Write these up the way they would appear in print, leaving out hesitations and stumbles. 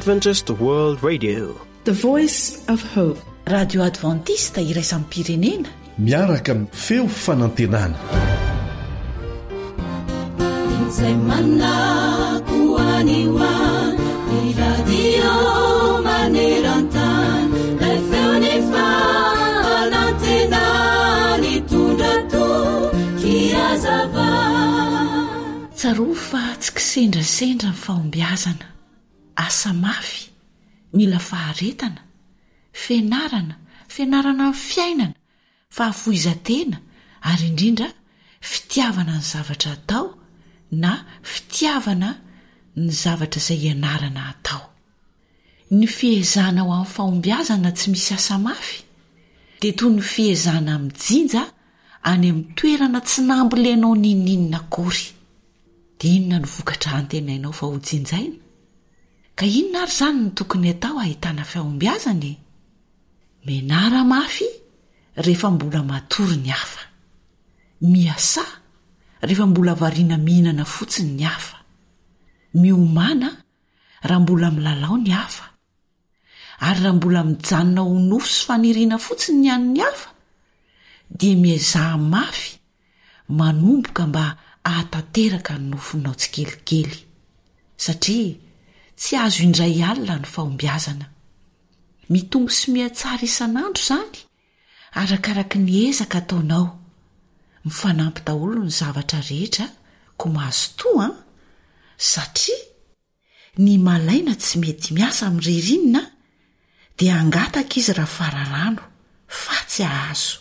Adventist World Radio. The Voice of Hope. Radio Adventiste iraisam-pirenena. Miaraka amin'ny feo fanantenana. Izay manako any ho any, ny radio maneran-tany, ilay feon'ny fanantenana nitondra toky hazava. Tsarovy fa tsy kisendrasendra ny fahombiazana. Asa mafy, mila faharetana, fianarana, fianarana ny fiainana, fahafoizan-tena ary indrindra fitiavana ny zavatra atao na fitiavana ny zavatra izay ianarana atao. Ny fiezahana ho amin'ny fahombiazana tsy misy asa mafy dia toy ny fiezahana mijinja any amin'ny toerana tsy nambolenao n'inon'inona akory. Dia inona no vokatra antenainao fa hojinjaina? Ka inona ary izany no tokony atao hahitana fahombiazana e? Menara mafy rehefa mbola matory ny hafa. Miasà rehefa mbola variana mihinana fotsiny ny hafa. Miomàna raha mbola milalao ny hafa. Ary raha mbola mijanona ho nofy sy faniriana fotsiny ny an'ny hafa, dia miezaha mafy manomboka mba hahatanteraka ny nofinao tsikelikely. Satria tsy azo indray alina ny fahombiazana. Mitombo sy mihatsara isan'andro izany, arakaraky ny ezaka ataonao. Mifanampy daholo ny zavatra rehetra, koa mazotoa an! Satria. Ny malaina tsy mety miasa amin'ny ririnina dia hangataka izy raha fararano fa tsy hahazo.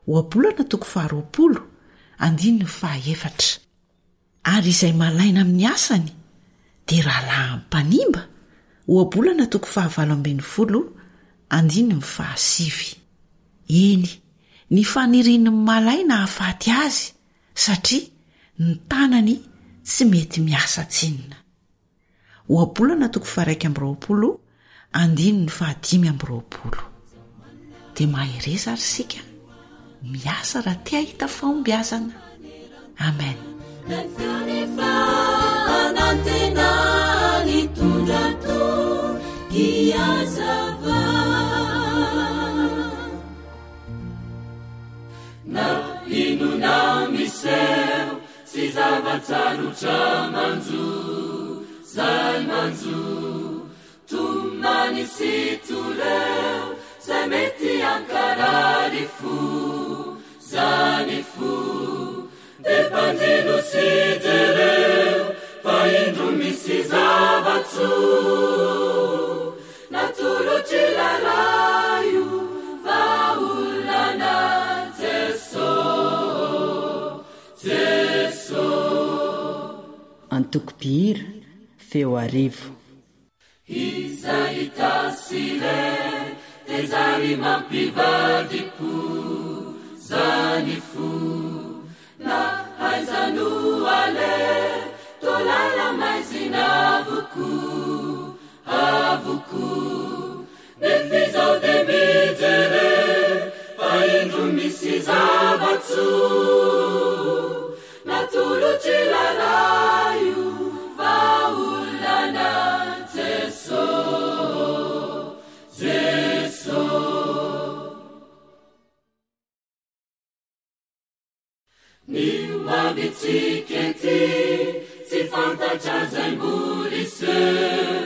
Ohabolana toko faharoapolo, andininy fahaefatra. Ary izay malaina amin'ny asany dia rahalahin'ny mpanimba, Ohabolana toko fahavalo ambinifolo, andininy fahasivy. Eny, ny fanirian'ny malaina hahafaty azy satria ny tanany tsy mety miasa tsinona. Ohabolana toko faha-21 andininy faha-25. Dia mahereza ary isika miasa raha te hahita fahombiazana. Amen. Na inona miseho sy zava-tsarotra manjo, zay manjo, tomany sy toreo, zay mety hankarary fo, zany fo, de banjino sy jereo, fa indro misy zava-tsoa. Natolotr'ilay Ray io vahaolana Jeso, Jeso. Antoko mpihira, Feo Arivo. Izay hita sy re dia zary mampivadi-po zany fo Na aiza no aleha toa lala-maizina avokoa, avokoa. Nefa izao dia mijere fa indro misy zava-tsoa natolotr'ilay Ray io vahaolana Jeso, Jeso. Ny ho avintsika ety tsy fantatra zay mbola hiseho,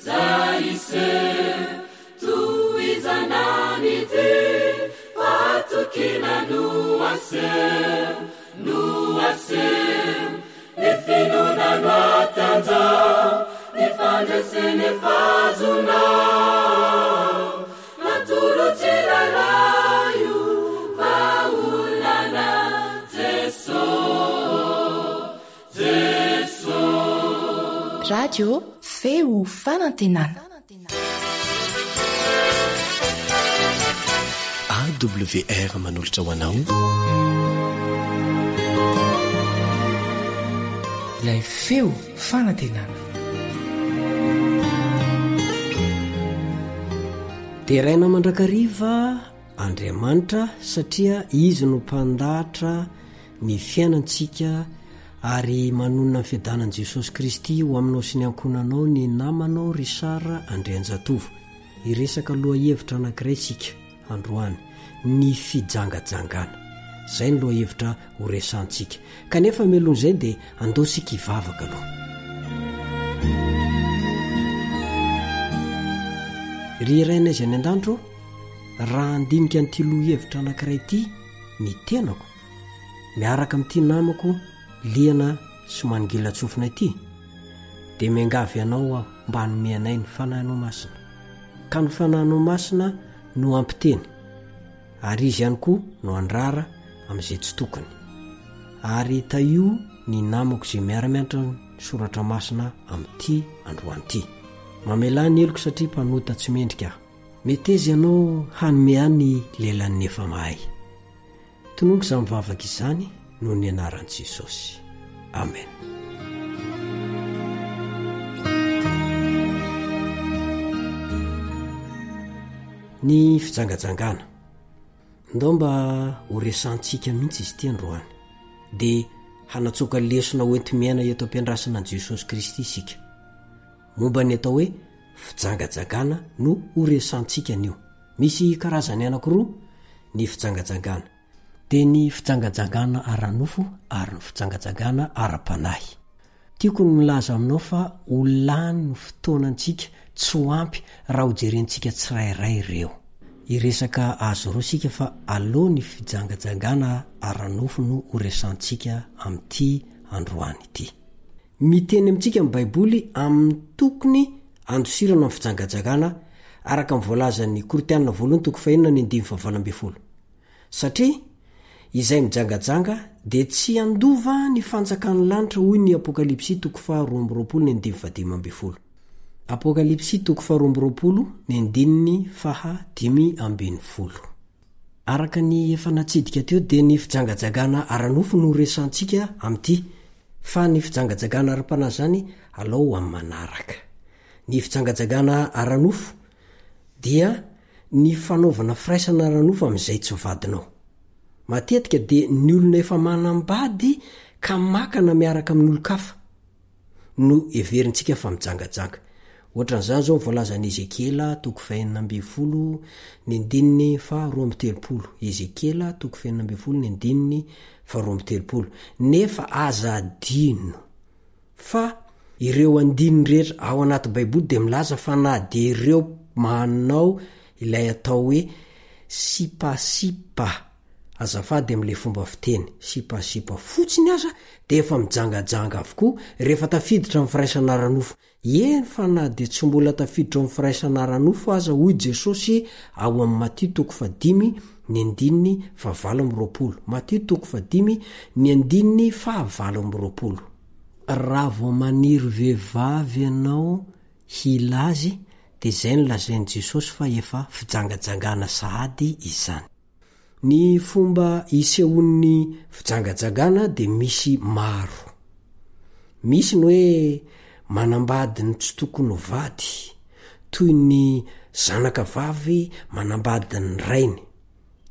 zay hiseho. Tohizana ny dia fahatokiana no aseho, no aseho. Ny finoana no atanjao, ny fandresena efa azonao. Natolotr'ilay Ray io vahaolana Jeso, Jeso. Radio Feo Fanantenana. AWR manolotra ho anao. Ilay feo fanantenana. Deraina mandrakariva Andriamanitra satria Izy no mpandahatra ny fiainantsika. Ary manonona ny fiadanan'i Jesosy Kristy ho aminao sy ny ankohonanao ny namanao Richard Andrianjatovo. Hiresaka lohahevitra anankiray isika androany, ny fijangajangana. Izay ny lohahevitra ho resahantsika. Kanefa mialohan'izay dia andao isika hivavaka aloha. Ry Rainay izay any an-danitra ô, raha handinika an'ity lohahevitra anankiray ity ny tenako, miaraka amin'ity namako liana sy mangilan-tsofina ity, dia miangavy anao aho mba hanome anay ny Fanahinao Masina. Ka ny Fanahinao Masina no hampiteny, ary Izy ihany koa no handrara amin'izay tsy tokony. Ary tahio ny namako izay miara-mianatra ny Soratra Masina amin'ity androany ity. Mamelà ny heloko satria mpanota tsy mendrika aho. Meteza ianao hanome ahy ny lelan'ny efa mahay. Tononiko izany vavaka izany noho ny anaran'i Jesosy. Amen. Ny fijangajangana. Ndao mba ho resantsika mihitsy izy ity androany. Dia hanatsoaka lesona hoenti-miaina eto am-piandrasana an'i Jesosy Kristy isika. Momba ny atao hoe fijangajangana no ho resantsika anio. Misy karazany anankiroa ny fijangajangana. Dia ny fijangajangana ara-nofo ary ny fijangajangana ara-panahy. Tiako ny milaza aminao fa ho lany ny fotoanantsika tsy ho ampy raha ho jerentsika tsirairay ireo. Hiresaka azy roa isika fa aleo ny fijangajangana ara-nofo no ho resantsika amin'ity androany ity. Miteny amintsika ny Baiboly amin'ny tokony andosirana ny fijangajangana araka ny voalazan'ny Korintiana voalohany toko fahenina ny andininy fahavalo ambinifolo. Satria izay mijangajanga dia tsy handova ny fanjakan'ny lanitra hoy ny Apokalypsy toko faha 22 ny andininy faha 15. Apokalypsy toko faha 22 ny andininy faha 15. Araka ny efa natsidika teo dia ny fijangajagana ara-nofo no resantsika amin'ity fa ny fijangajagana ara-panahy izany alao amin'ny manaraka. Ny fijangajagana ara-nofo dia ny fanaovana firaisana ara-nofo amin'izay tsy vadinao. Matetika dia ny olona efa manambady ka maka na miaraka amin'olon-kafa. no heverintsika fa mijangajanga. Ohatran'izany izao ny voalazan'i Ezekiela toko fahenina ambinifolo ny andininy faha 32. Ezekiela toko fahenina ambinifolo ny andininy faha 32. Nefa aza adino fa ireo andininy rehetra ao anaty Baiboly dia milaza fa na dia ireo manao ilay atao hoe sipasipa Azafady amin'ilay fomba fiteny, sipasipa fotsiny aza dia efa mijangajanga avokoa rehefa tafiditra amin'ny firaisana ara-nofo. Eny fa na dia tsy mbola tafiditra ao amin'ny firaisana ara-nofo aza hoy Jesosy ao amin'ny Matio toko fahadimy ny andininy fahavalo amby 20. Matio toko fahadimy ny andininy fahavalo amby 20. Raha vao maniry vehivavy ianao hila azy dia izay no lazain'i Jesosy fa efa fijangajangana sahady izany. Ny fomba isehoan'ny fijangajangana dia misy maro. Misy ny hoe manambady ny tsy tokony ho vady, toy ny zanaka vavy manambady ny rainy.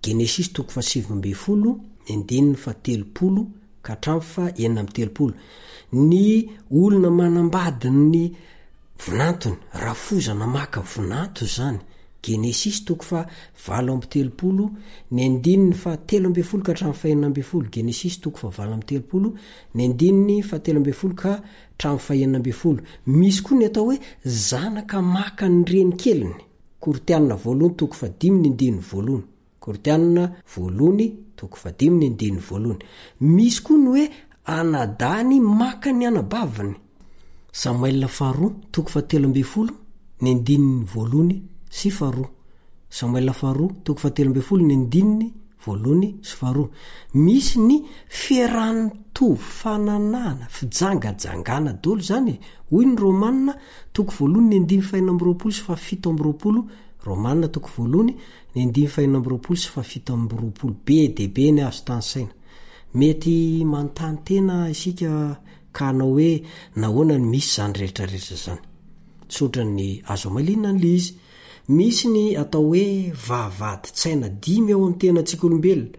Genesisy toko faha-19, ny andininy faha-30 ka hatramin'ny faha-36. Ny olona manambady ny vinantony, rafozana maka vinanto izany. Genesisy toko faha 38, ny andininy faha 13 ka hatramin'ny faha 16. Genesisy toko faha 38, ny andininy faha 13 ka hatramin'ny faha 16. Misy koa ny atao hoe zanaka maka ny renikeliny. Korintiana voalohany toko faha dimy ny andininy voalohany. Korintiana voalohany toko fahadimy ny andininy voalohany. Misy koa ny hoe anadahiny maka ny anabaviny. Samoela faharoa toko fahatelo ambinifolo ny andininy voalohany sy faharoa. Samoela faharoa toko fahatelo ambinifolo ny andininy voalohany sy faharoa. Misy ny fiarahan'ny mitovy fananahana, fijangajangana daholo izany e! Hoy ny Romana toko voalohany ny andininy fahenina amby 20 sy fahafito amby 20, Romana toko voalohany Ny andininy fahenina amby 20 sy faha 27, be dia be ny azo tanisaina. Mety manontany tena isika ka hanao hoe nahoana no misy izany rehetra rehetra izany. Tsotra ny azo amaliana an'ilay izy. Misy ny atao hoe vavahadin-tsaina dimy ao amin'ny tenantsika olombelona.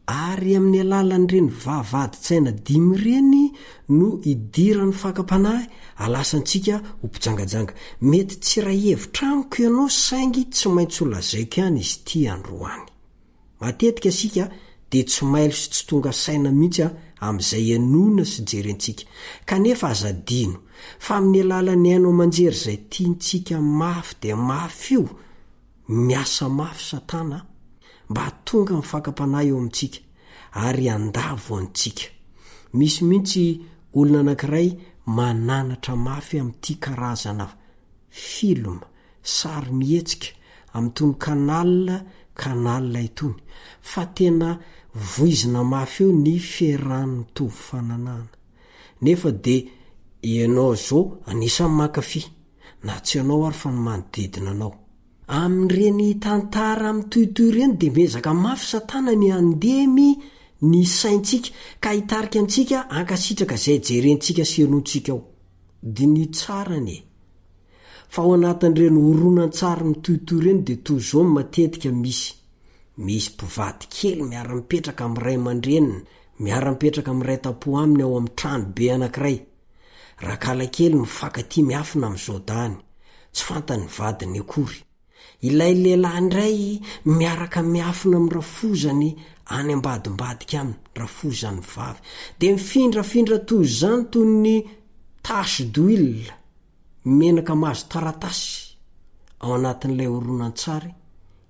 Ary amin'ny alalan'ireny vavahadin-tsaina dimy ireny no idiran'ny fakam-panahy ahalasa antsika ho mpijangajanga. Mety tsy hiray hevitra amiko ianao saingy tsy maintsy ho lazaiko ihany izy ity androany. Matetika isika dia tsy mailo sy tsy tonga saina mihitsy amin'izay henoina sy jerentsika. Kanefa aza adino fa amin'ny alalan'ny haino aman-jery izay tiantsika mafy dia mafy io, miasa mafy Satana mba hahatonga ny fakam-panahy eo amintsika ary handavo antsika. Misy mihitsy olona anankiray mananatra mafy amin'ity karazana film, sary mihetsika, amin'itony canal canal itony, fa tena voizina mafy eo ny fiarahan'ny mitovy fananahana. Nefa dia ianao zao anisan'ny mankafy. na tsy ianao ary fa ny manodidina anao. Amin'ireny tantara mitohitohy ireny dia miezaka mafy Satana ny handemy ny saintsika ka hitarika antsika hankasitraka izay jerentsika sy henointsika ao. Diniho tsara anie. Fa ao anatin'ireny horonantsary mitohitohy ireny dia toy izao no matetika misy. Misy mpivady kely miara-mipetraka amin'ny ray aman-dreniny, miara-mipetraka amin'ny iray tampo aminy ao amin'ny trano be anankiray. Rakalakely mifankatia miafina amin'i Jodany, tsy fantany vadiny akory. Ilay lehilahy indray miaraka miafina amin'ny rafozany any ambadimbadika any, rafozany vavy. Dia mifindrafindra toy izany toy ny tache d'huile, menaka mahazo taratasy, ao anatin'ilay horonantsary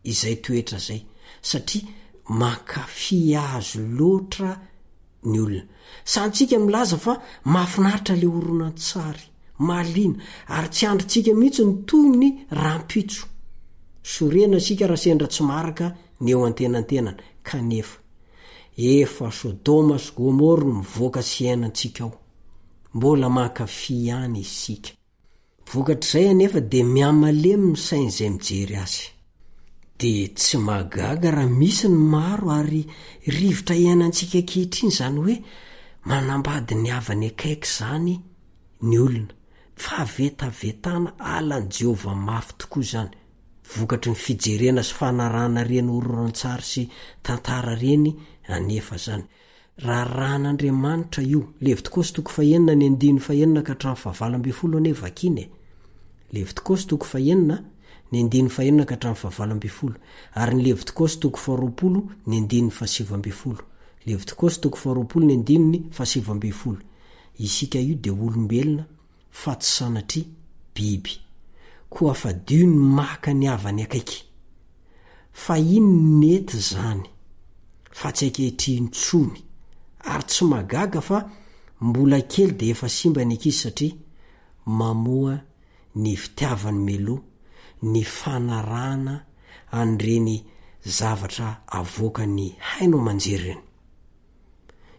izay toetra izay, satria mankafy azy loatra ny olona. Sahintsika milaza fa mahafinaritra ilay horonantsary, mahaliana, ary tsy andrintsika mihitsy ny tohiny rahampitso. Sorena isika raha sendra tsy maharaka ny eo antenantenany, kanefa, efa Sodoma sy Gomoro no mivoaka sy iainantsika ao. Mbola mankafy ihany isika. Vokatr'izay anefa dia mihamalemy ny sain'izay mijery azy. Dia tsy mahagaga raha misy ny maro ary rivotra iainantsika ankehitriny izany hoe manambady ny havany akaiky izany ny olona. Fahavetavetana halan'i Jehovah mafy tokoa izany, vokatry ny fijerena sy fanarahana ireny horonantsary sy tantara ireny anefa izany. Raharahan'Andriamanitra io. Levitikosy toko fahenina ny andininy fahenina ka hatramin'ny fahavalo ambinifolo anie vakina e. Levitikosy toko fahenina ny andininy fahenina ka hatramin'ny fahavalo ambinifolo. Ary ny Levitikosy toko faharoapolo ny andininy fahasivy ambinifolo. Levitikosy toko faharoapolo ny andininy fahasivy ambinifolo. Isika io dia olombelona fa tsy sanatria biby. Koa fadio ny maka ny havany akaiky. Fahiny nety izany, fa tsy ankehitriny intsony, ary tsy mahagaga fa mbola kely dia efa simba ny ankizy satria mamoha ny fitiavany mialoha ny fanarahana an'ireny zavatra avoakan'ny haino aman-jery ireny.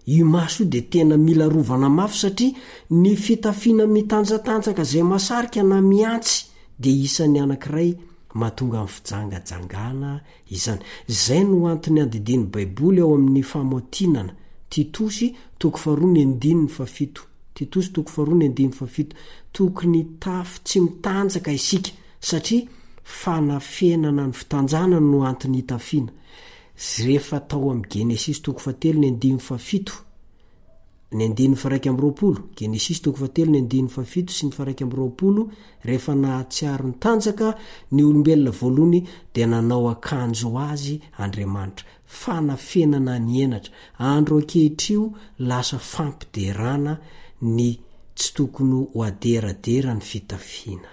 Io maso io dia tena mila arovana mafy satria ny fitafiana mitanjatanjaka izay masarika na mihantsy dia isan'ny anankiray mahatonga ny fijangajangana izany. Izay no antony andidian'ny Baiboly ao amin'ny Famaotinana, Titosy toko faharoa ny andininy fahafito. Titosy toko faharoa ny andininy fahafito. Tokony hitafy tsy mitanjaka isika satria fanafenana ny fitanjana no antony hitafiana. Zrehefa tao amin'ny Genesisy toko fahatelo ny andininy fahafito, ny andininy faharaika amby roapolo, Genesisy toko fahatelo ny andininy fahafito sy ny faharaika amby roapolo, rehefa nahatsiaro ny tanjaka ny olombelona voalohany dia nanao akanjo azy Andriamanitra. Fanafenana ny henatra. Andro ankehitrio lasa fampiderana ny tsy tokony ho aderadera ny fitafiana.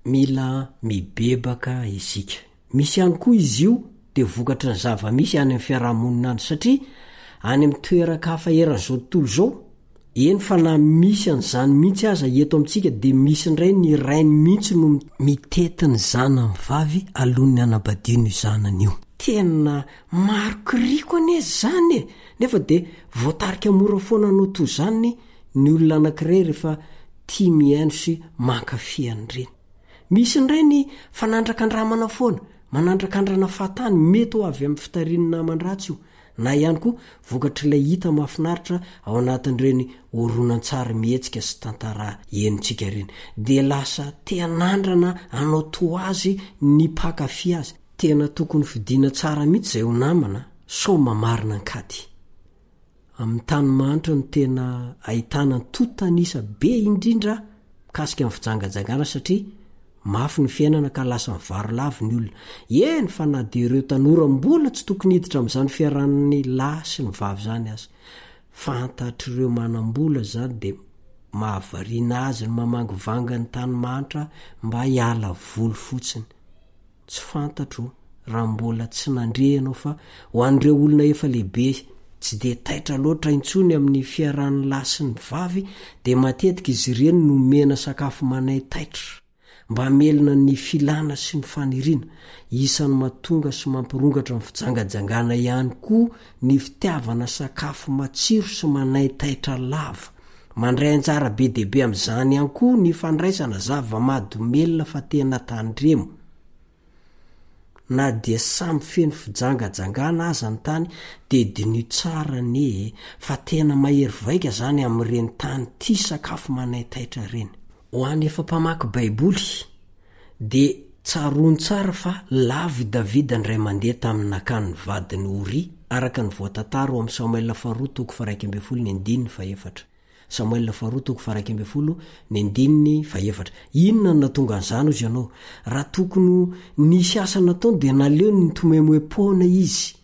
Mila mibebaka isika. Misy ihany koa izy io dia vokatry ny zava-misy any amin'ny fiaraha-monina any satria any amin'ny toeran-kafa eran'izao tontolo izao, eny fa na misy an'izany mihitsy aza eto amintsika dia misy indray ny rainy mihitsy no mitety ny zanany vavy alohan'ny hanambadiany io zanany io. Tena marikoriko anie izany e! Nefa dia voatarika mora foana hanao toy izany ny olona anankiray rehefa tia mihaino sy mankafy an'ireny. Misy indray ny fanandrakandramana foana, manandrakandrana fahatany, mety ho avy amin'ny fitarian'ny naman-dratsy io, na ihany koa vokatr'ilay hita mahafinaritra ao anatin'ireny horonantsary mihetsika sy tantara henontsika ireny. Dia lasa te hanandrana hanao toa azy ny mpankafy azy. Tena tokony fidiana tsara mihitsy izay ho namana. Sao mamarina an-kady. Amin'ny tany mahantra no tena ahitana antontan'isa be indrindra mikasika ny fijangajangana satria mafy ny fiainana ka lasa mivarilavo ny olona. Eny fa na dia ireo tanora mbola tsy tokony hiditra amin'izany fiarahan'ny lahy sy ny vavy izany aza. Fantatr'ireo manam-bola izany dia mahavariana azy ny mamangivanga ny tany mahantra mba hiala voly fotsiny. Tsy fantatro raha mbola tsy nandre ianao fa ho an'ireo olona efa lehibe tsy dia taitra loatra intsony amin'ny fiarahan'ny lahy sy ny vavy dia matetika izy ireny no omena sakafo manaitaitra mba hamelona ny filana sy ny faniriana. Isan'ny mahatonga sy mampirongatra ny fijangajangana ihany koa ny fitiavana sakafo matsiro sy manaitaitra lava. Mandray anjara be dia be amin'izany ihany koa ny fandraisana zava-mahadomelina fa tena tandremo. Na dia samy feno fijangajangana aza ny tany dia diniho tsara anie e, fa tena mahery vaika zany amin'ireny tany tia sakafo manaitaitra ireny. Ho an'ny efa mpamaky baiboly dia tsaroany tsara fa lavo i Davida indray mandeha tamin'ny nakany ny vadiny Oria araka ny voatantara ao amin'ny Samoela faharoa toko faha-11 ny andininy fahefatra. Samoela faharoa toko faha-11 ny andininy fahefatra. Inona no nahatonga an'izany hozy ianao? Raha tokony ho nisy asa nataony dia naleony nitomoemoem-poana izy.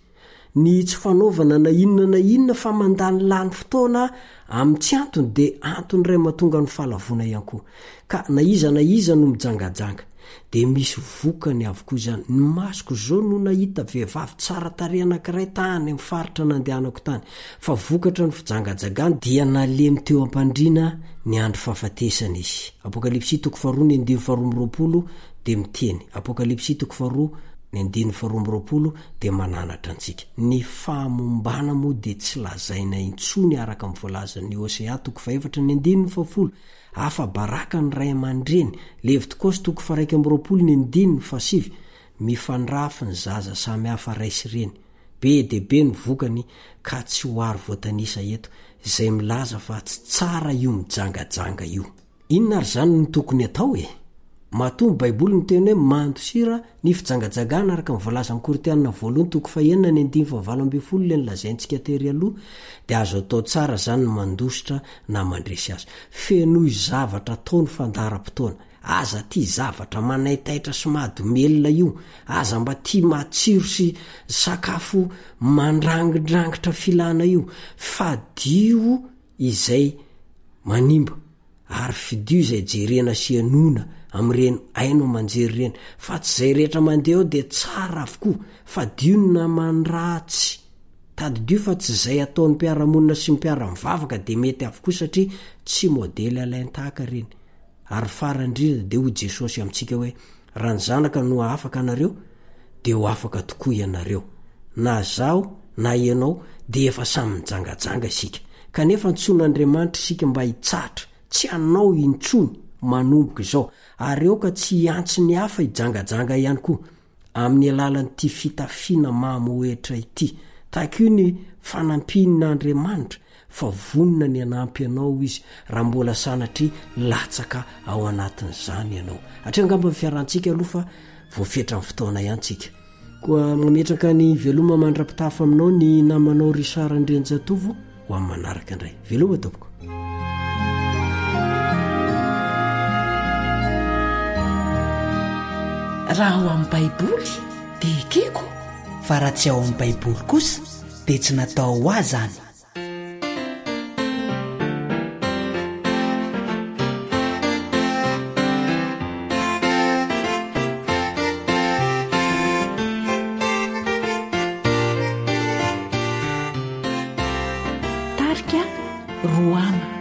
Ny tsy fanaovana na inona na inona fa mandanilany fotoana amin'ny tsy antony dia antony iray mahatonga ny fahalavoana ihany koa. Ka na iza na iza no mijangajanga dia misy vokany avokoa izany. Ny masoko izao no nahita vehivavy tsara tarehy anankiray tany amin'ny faritra nandehanako tany, fa vokatra ny fijangajagany dia nalemy teo am-pandriana ny andro fahafatesana izy. Apokalypsy toko faharoa ny andininy faharoa amby roapolo dia miteny. Apokalypsy toko faharoa ny andininy faharoa amby roapolo dia mananatra antsika. Ny fahamombana moa dia tsy lazaina intsony araka ny voalazan'ny Hosea toko fahefatra ny andininy fahafolo, afa-baraka ny ray aman-dreny, Levitikosy toko faha-21 ny andininy fahasivy, mifandrafy ny zaza samy hafa ray sy reny. Be dia be ny vokany ka tsy ho ary voatanisa eto, izay milaza fa tsy tsara io mijangajanga io. Inona ary izany no tokony atao e? Matoa ny Baiboly miteny hoe mandosira ny fijangajangana araka ny voalazan'ny Korintianina voalohany toko fahenina ny andininy fahavalo ambin'ny folo ilay nolazaintsika tery aloha dia azo atao tsara izany ny mandositra na mandresy azy. Fenoy zavatra atao ny fandaharam-potoana. Aza tia zavatra manaitaitra sy mahadomelina io. Aza mba tia matsiro sy sakafo mandrangidrangitra filana io. Fadio izay manimba ary fidio izay jerena sy henoina amin'ireny haino aman-jery ireny fa tsy izay rehetra mandeha ao dia tsara avokoa, fadio ny naman-dratsy, tadidio fa tsy izay ataon'ny mpiara-monina sy ny mpiara-mivavaka dia mety avokoa satria tsy modely alain-tahaka ireny. Ary farany indrindra dia hoy Jesosy amintsika hoe, Raha ny Zanaka no hahafaka anareo, dia ho afaka tokoa ianareo. Na izaho na ianao dia efa samy nijangajanga isika. Kanefa antsoin'Andriamanitra isika mba hitsahatra, tsy hanao intsony manomboka izao, ary aoka tsy hiantso ny hafa hijangajanga ihany koa. Amin'ny alalan'ity fitafiana mamohehitra ity. Takio ny fanampian'Andriamanitra fa vonona ny hanampy anao Izy raha mbola sanatria latsaka ao anatin'izany ianao. Hatreo angamba ny fiarantsika aloha fa voafetra ny fotoana ihany tsika. Koa mametraka ny veloma mandra-pitafa aminao ny namanao Richard Andrianjatovo ho amin'ny manaraka indray. Veloma tompoko. Raha ao amin'ny Baiboly dia ekeko. Fa raha tsy ao amin'ny Baiboly kosa dia tsy natao ho ahy izany. Tarika Rohama.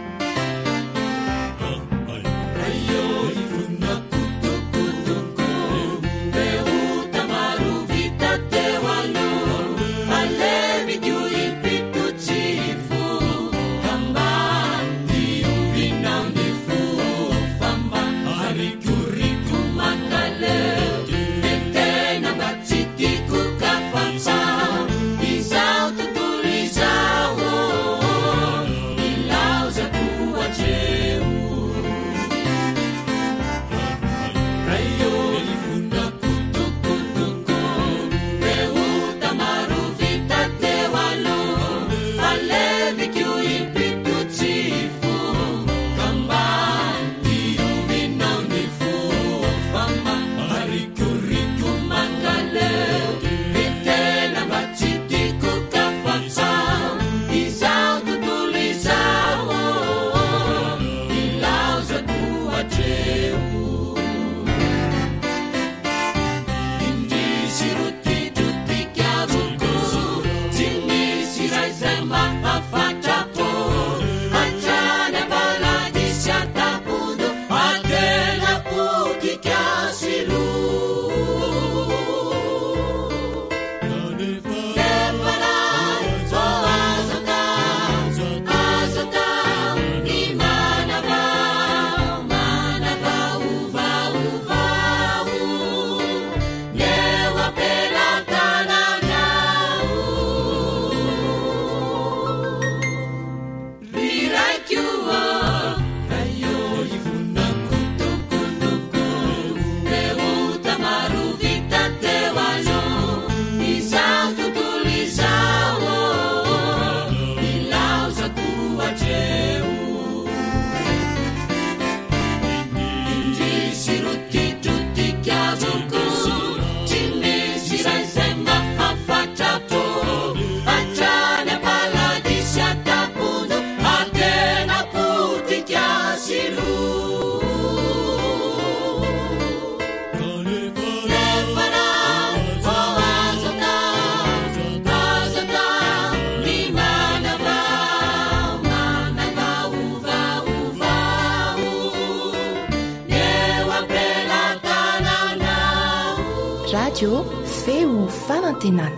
Radio Feo Fanantenana.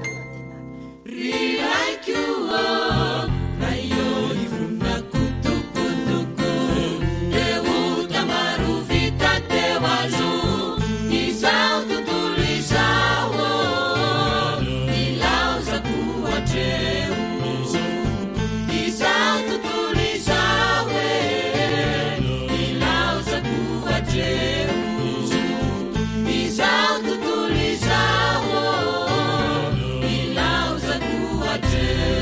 Ry Raiko ô, Ray ô, ivonako tokotokoa, Ireo ota maro vita teo aloha, Izao tontolo izao ô, Nilaozako hatreo. Izao tontolo izao e, Nilaozako hatreo. Izao tontolo izao ô, Nilaozako hatreo.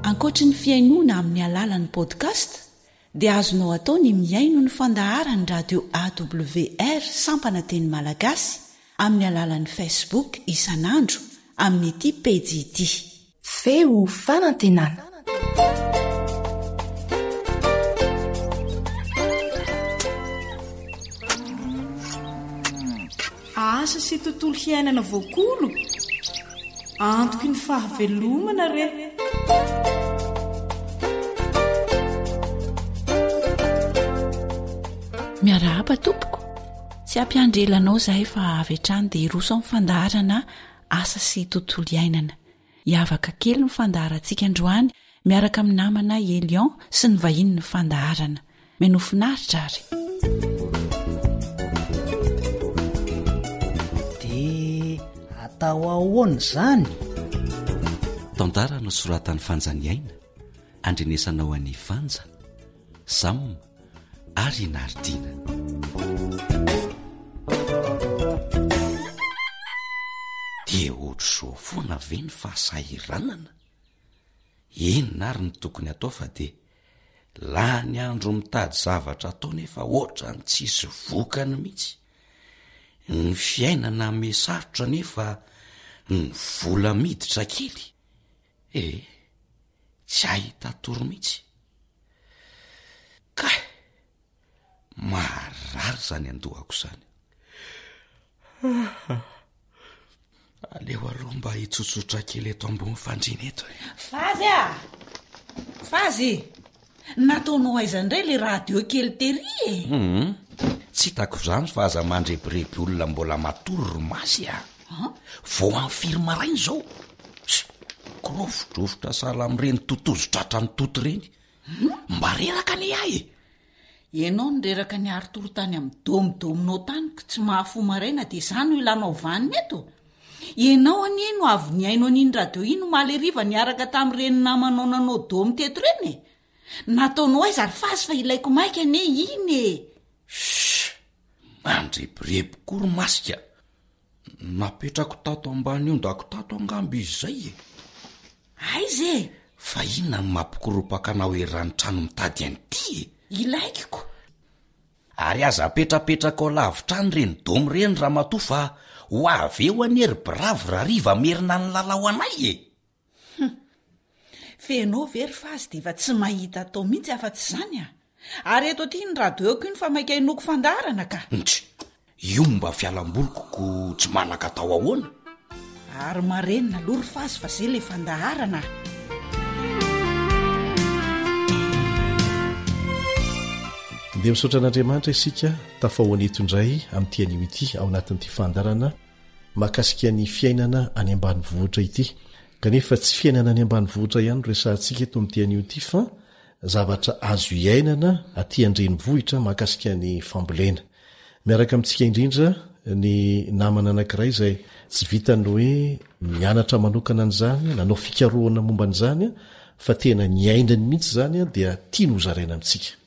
Ankoatry ny fihainoana amin'ny alalan'ny podcast dia azonao atao ny mihaino ny fandaharan'ny radio AWR sampana teny malagasy amin'ny alalan'ny Facebook isan'andro amin'ity pejy ity. Feo fanantenana. Asa sy tontolo hiainana voakolo? Antoky ny fahavelomana re! Miarahaba tompoko! Tsy hampiandry ela anao izahay fa avy hatrany dia hiroso amin'ny fandaharana asa sy tontolo iainana. Hiavaka kely ny fandaharantsika androany miaraka amin'ny namana Elion sy ny vahiny ny fandaharana. Menoa finaritra ary. Dia atao ahoana izany? Tantara nosoratan'i Fanja Niaina, andrenesanao an'i Fanja, Sam ary i Naridiana. Dia ohatr'izao foana ve ny fahasahiranana? Inona ary no tokony atao fa dia lany andro mitady zavatra atao nefa ohatran'ny tsisy vokany mihitsy. Ny fiainana miha-sarotra nefa ny vola miditra kely. Eh, tsy ahita tory mihitsy. Kay! Marary izany andohako izany. Aleo aloha mba hitsotsotra kely eto ambony fandriana eto e. Fazy a! Fazy! Nataonao aiza indray le radio kely tery e? Hum, tsy hitako izany fa aza mandrebireby olona mbola matory ry Masy a! Vao amin'ny firy maraina izao? Ss, kirovidrovitra sahala amin'ireny totozy tratran'ny toto ireny. Mba reraka anie aho e! Ianao no reraka niari-tory tany amin'ny domodomonao tany ko tsy mahafoha maraina dia izaho no ilanao vanona eto? Ianao anie no avy nihaino an'iny radio iny omaly hariva niaraka tamin'ireny namanao nanao domo teto ireny e! Nataonao aiza ry Fazy fa ilaiko maika anie iny e! Ss! Mandrebireby koa ry masika! Napetrako tato ambany ondako tato angamba izy izay e! Aiza e? Fa inona no mampikoropaka anao eran'ny trano mitady an'ity e? Ilaiko! Ary aza apetrapetraka ao lavitra any ireny domy ireny ramatoa fa ho avy eo anie ry bravo rahariva hamerina ny lalao anay e! Hum! F'enao ve ry Fazy dia efa tsy mahita atao mihitsy afa-tsy izany a! Ary eto aty ny radio-ko iny fa maika hinoako fandaharana ka! Ntry! Io mba fialamboliko ko tsy manan-katao ahoana? Ary marenina aloha ry Fazy fa zay le fandaharana a! Dia misaotra an'Andriamanitra isika tafahoana eto indray amin'ity anio ity ao anatin'ity fandaharana mahakasika ny fiainana any ambanivohitra ity. Kanefa tsy fiainana any ambanivohitra ihany no resahantsika eto amin'ity anio ity fa zavatra azo iainana aty an-drenivohitra mahakasika ny fambolena. Miaraka amintsika indrindra ny namana anankiray izay tsy vitan'ny hoe mianatra manokana an'izany, nanao fikarohana momba an'izany fa tena niainany mihitsy izany dia tiany hozaraina amintsika.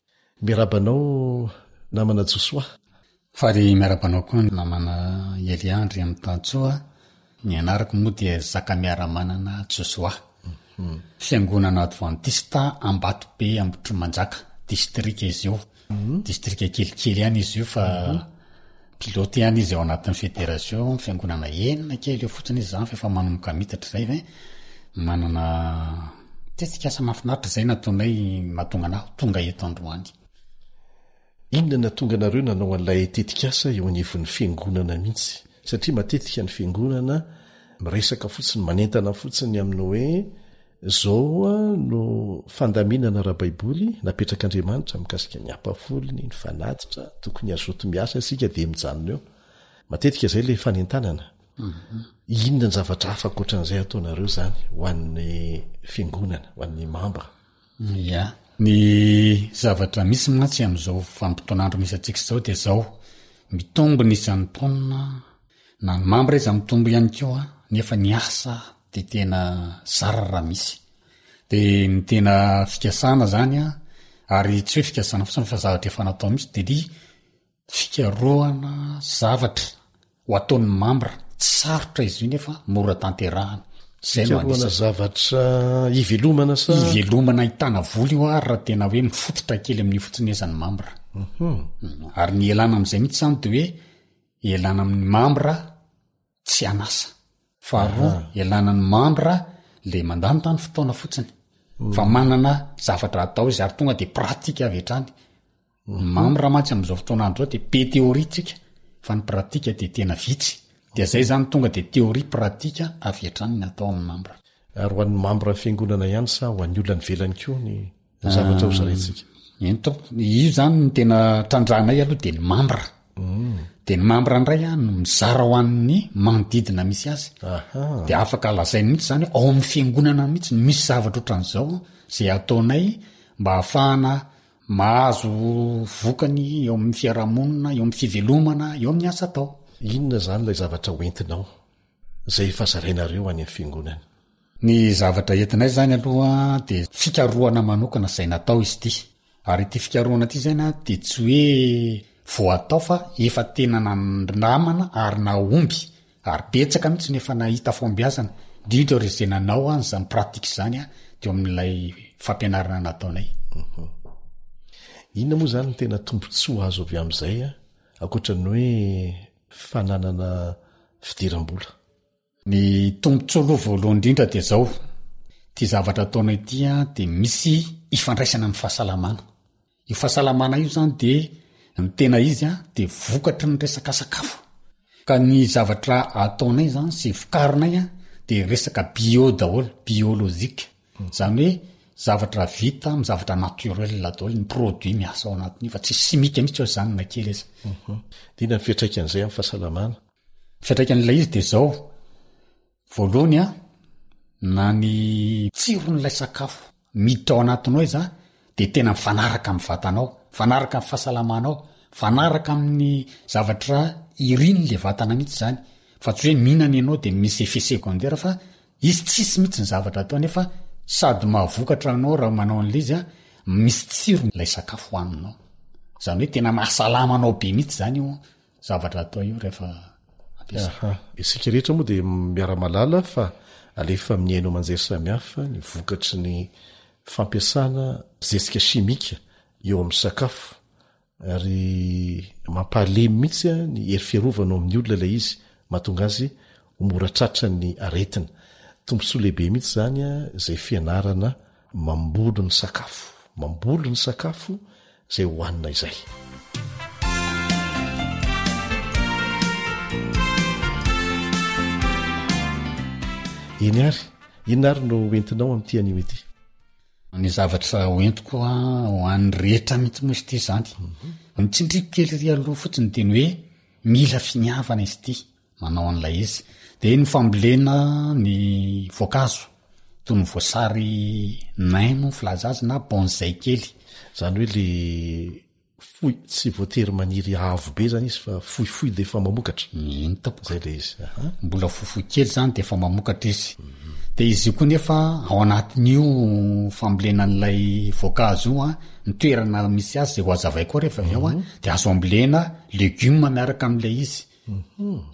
Miarahaba anao namana Josoa. Faly miarahaba anao koa namana Elia Andriamitansoa. Ny anarako moa dia Zakamiaramanana Josoa. Fiangonana Advantista Ambatobe Ambohitrimanjaka, distrika izy io. Distrika kelikely ihany izy io fa pilote ihany izy ao anatin'ny federation, fiangonana enina kely eo fotsiny izy izany fa efa manomboka mitatra izay ve. Manana tetikasa mahafinaritra izay nataonay mahatonga anah tonga eto androany. Inona nahatonga anareo nanao an'ilay tetikasa eo anivon'ny fiangonana mihitsy? Satria matetika ny fiangonana miresaka fotsiny, manentana fotsiny amin'ny hoe izao no fandaminana ara-baiboly napetrak'Andriamanitra mikasika ny ampahafolony, ny fanatitra, tokony hazoto miasa isika dia mijanona eo. Matetika izay ilay fanentanana. Inona ny zavatra hafa ankoatran'izay ataonareo izany ho an'ny fiangonana, ho an'ny mambra? Ya. Ny zavatra misy mantsy amin'izao vanim-potoan'andro misy antsika izao dia izao, mitombo ny isan'ny mponina, na ny mambra iza mitombo ihany koa, nefa ny asa dia tena zara raha misy. Dia ny tena fikasana izany an, ary tsy hoe fikasana fotsiny fa zavatra efa natao mihitsy dia ny Fikarohana zavatra ho ataon'ny mambra, tsy sarotra izy io nefa mora tanterahana. Izay no Fikarohana anisany. zavatra ivelomana sa? Ivelomana ahitana vola io ary raha tena hoe mifototra kely amin'io fotsiny aza ny mambra. Ary ny ialana amin'izay mihitsy izany dia hoe ialana amin'ny mambra tsy an'asa. Faharoa, ialana ny mambra le mandanindany fotoana fotsiny fa manana zavatra atao izy ary tonga dia pratika avy hatrany. Ny mambra mantsy amin'izao fotoana andro izao dia be théorie tsika fa ny pratika dia tena vitsy. Dia zay zany tonga dia théorie pratika avy hatrany ny atao amin'ny mambra. Ary ho an'ny mambra ny fiangonana ihany sa ho an'ny olona any ivelany koa ny zavatra ho zaraintsika? Eny tompoko, io zany ny tena trandrahanay aloha dia ny mambra. Dia ny mambra indray an no mizara ho an'ny manodidina misy azy. Dia afaka lazainy mihitsy zany hoe ao amin'ny fiangonana mihitsy no misy zavatra ohatran'izao izay ataonay mba hahafahana Mahazo vokany eo amin'ny fiarahamonina, eo amin'ny fivelomana, eo amin'ny asa atao. Inona izany ilay zavatra hoentinao, izay efa zarainareo any amin'ny fiangonana? Ny zavatra entinay izany aloha dia fikarohana manokana izay natao izy ity. Ary ity fikarohana ity izany dia tsy hoe vao atao fa efa tena nandramana ary nahomby Ary betsaka mihitsy no efa nahita fahombiazana, indrindra ireo izay nanao an'izany pratique izany teo amin'ilay fampianarana nataonay. Inona moa izany no tena tombontsoa azo avy amin'izay ankoatra ny hoe fananana fidiram-bola? Ny tombontsoa aloha voalohany indrindra dia izao, ity zavatra ataonay ity dia misy ifandraisana amin'ny fahasalamana. Io fahasalamana io zany dia ny tena izy a dia vokatry ny resaka sakafo. Ka ny zavatra ataonay zany sy vokarinay a dia resaka bio daholo, biologique. Zany hoe zavatra vita amin'ny zavatra naturel daholo ny produit miasa ao anatin'io fa tsisy simika mihitsy ao zany na kely aza. Dia inona ny fiantraikan'izay amin'ny fahasalamana? Ny fiantraikan'ilay izy dia zao, Voalohany an, na ny tsiron'ilay sakafo miditra ao anatinao iza dia tena mifanaraka amin'ny vatanao, mifanaraka amin'ny fahasalamanao, mifanaraka amin'ny zavatra irin'ilay vatana mihitsy izany, fa tsy hoe mihinana ianao dia misy effet secondaire fa izy tsisy mihitsy ny zavatra atao nefa sady mahavokatra anao raha manao an'ilay izy an, misy tsiro ilay sakafo hohaninao. Izany hoe tena mahasalama anao be mihitsy izany io zavatra atao io rehefa ampiasaina. Aha. Isika rehetra moa dia miara-malala fa alefa amin'ny haino aman-jery samihafa ny vokatry ny fampiasana zezika simika eo amin'ny sakafo ary mampahalemy mihitsy ny hery fiarovana ao amin'ny olona ilay izy, mahatonga azy ho mora tratran'ny aretina. Tombontsoa lehibe mihitsy izany izay fianarana Mamboly ny sakafo, mamboly ny sakafo izay hohanina izay. Eny ary, inona ary no hoentinao amin'ity anio ity? Ny zavatra hoentiko ho an'ny rehetra mihitsy moa izy ity izany. Ny tsindriko kely ery aloha fotsiny dia ny hoe mila finiavana izy ity. manao an'ilay izy. Dia ny fambolena ny voankazo, toy ny voasary nain moa ny filaza azy na bonzay kely. Izany hoe le fohy, tsy voatery maniry avo be izany izy fa fohifohy dia efa mamokatra. Eny tompoko. Izay ilay izy. Aha. Mbola fohifohy kely izany dia efa mamokatra izy. Dia izy io koa nefa ao anatin'io fambolena an'ilay voankazo io an, ny toerana misy azy izay ho hazavaiko koa rehefa avy eo an, dia azo ambolena legioma miaraka amin'ilay izy.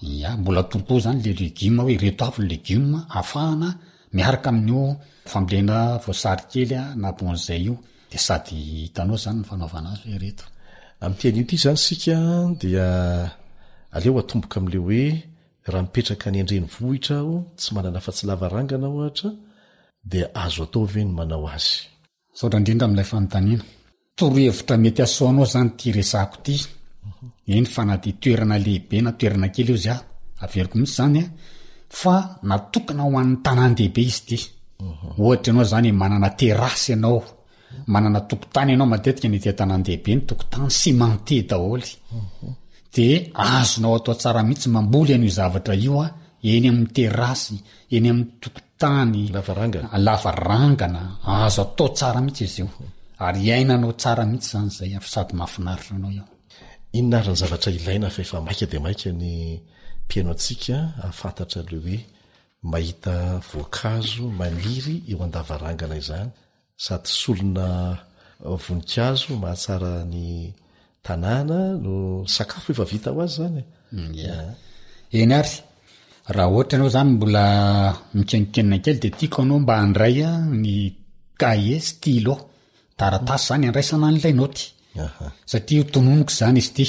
Ya, mbola atoro zany le legioma hoe ireto avy ny legioma ahafahana miaraka amin'io fambolena voasary kely na bonzay io, de sady hitanao zany ny fanaovana azy hoe ireto. Amin'ity anio ity izany isika dia aleo atomboka amin'ilay hoe raha mipetraka any an-drenivohitra aho, tsy manana afa-tsy lavarangana ohatra, Dia azo atao ve ny manao azy? Misaotra indrindra amin'ilay fanontaniana. Torohevitra mety hahasoa anao izany ity resako ity. Eny fa na dia toerana lehibe na toerana kely io izy aho, averiko mihitsy izany an, fa natokana ho an'ny tanàn-dehibe izy ity. Ohatra ianao izany manana terrasse ianao, manana tokotany ianao, matetika ny aty an-tanàn-dehibe ny tokotany cimenté daholo. Dia azonao atao tsara mihitsy mamboly an'io zavatra io an, eny amin'ny terrasse, eny amin'ny tokotany, Lavarangana. lavarangana, azo atao tsara mihitsy izy io. Ary iainanao tsara mihitsy izany izay fa sady mahafinaritra anao io. Inona ary ny zavatra ilaina fa efa maika dia maika ny mpihaino antsika hahafantatra ilay hoe mahita voankazo maniry eo an-davarangana izany Sady solona voninkazo mahatsara ny tanàna no sakafo efa vita ho azy zany e. Ia. Eny ary, raha ohatra ianao zany mbola mikenonkenona kely dia tiako ianao mba handray ny cahier, stylo, taratasy zany handraisana an'ilay naoty. Satria ho tononiko izany izy ity.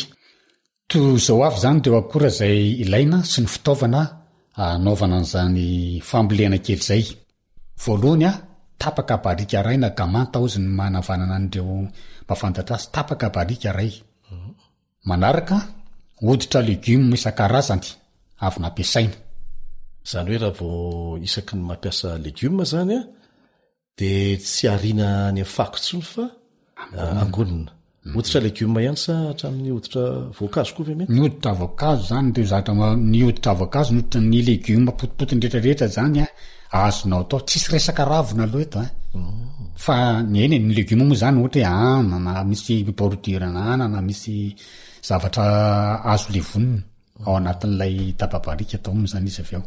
Toy izao avy izany ireo akora izay ilaina sy ny fitaovana hanaovana an'izany fambolena kely izay. Voalohany a, tapaka barika iray na gamanta hozy ny manavanana an'ireo mba fantatra azy, tapaka barika iray. Manaraka, hoditra legioma isan-karazany avy nampiasaina. Izany hoe raha vao isaky ny mampiasa legioma izany a, Dia tsy ariana any amin'ny fako intsony fa angonina. Hoditra legioma ihany sa hatramin'ny hoditra voankazo koa ve mety? Ny hoditra voankazo zany ireo zavatra ma-, ny hoditra voankazo, ny hoditra ny legioma potipotiny rehetra rehetra zany an, azonao atao, tsisy resaka ravina aloha eto an, fa ny eny e, ny legioma moa zany ohatra hoe anana, misy bordure-na anana, misy zavatra azo levonina. Ao anatin'ilay tapa-barika atao moa izany izy avy eo.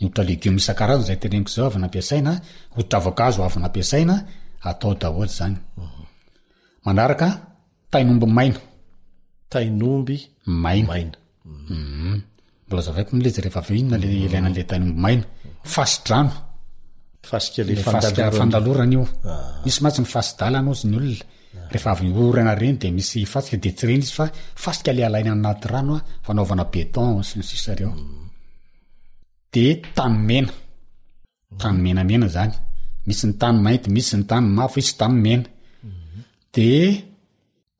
Ny hoditra legioma isan-karazany izay teneniko izao avy nampiasaina, hoditra voankazo avy nampiasaina, atao daholo izany. Manaraka, tain'omby maina. Tain'omby maina. Maina. Mhm. Mbola azavaiko moa ilay izy rehefa avy eo inona ilay ilaina an'ilay tain'omby maina. Fasi-drano. Fasika le fasika fandalorana io. Ah. Misy mantsy ny fasi-dalana ozy ny olona. Rehefa avy orana reny de misy fasika de tsy reny izy fa fasika le alaina anaty rano a, fanaovana béton sy ny sisa reo. De tany mena. Tany menamena zany. Misy ny tany mainty, misy ny tany mavo, misy tany mena. De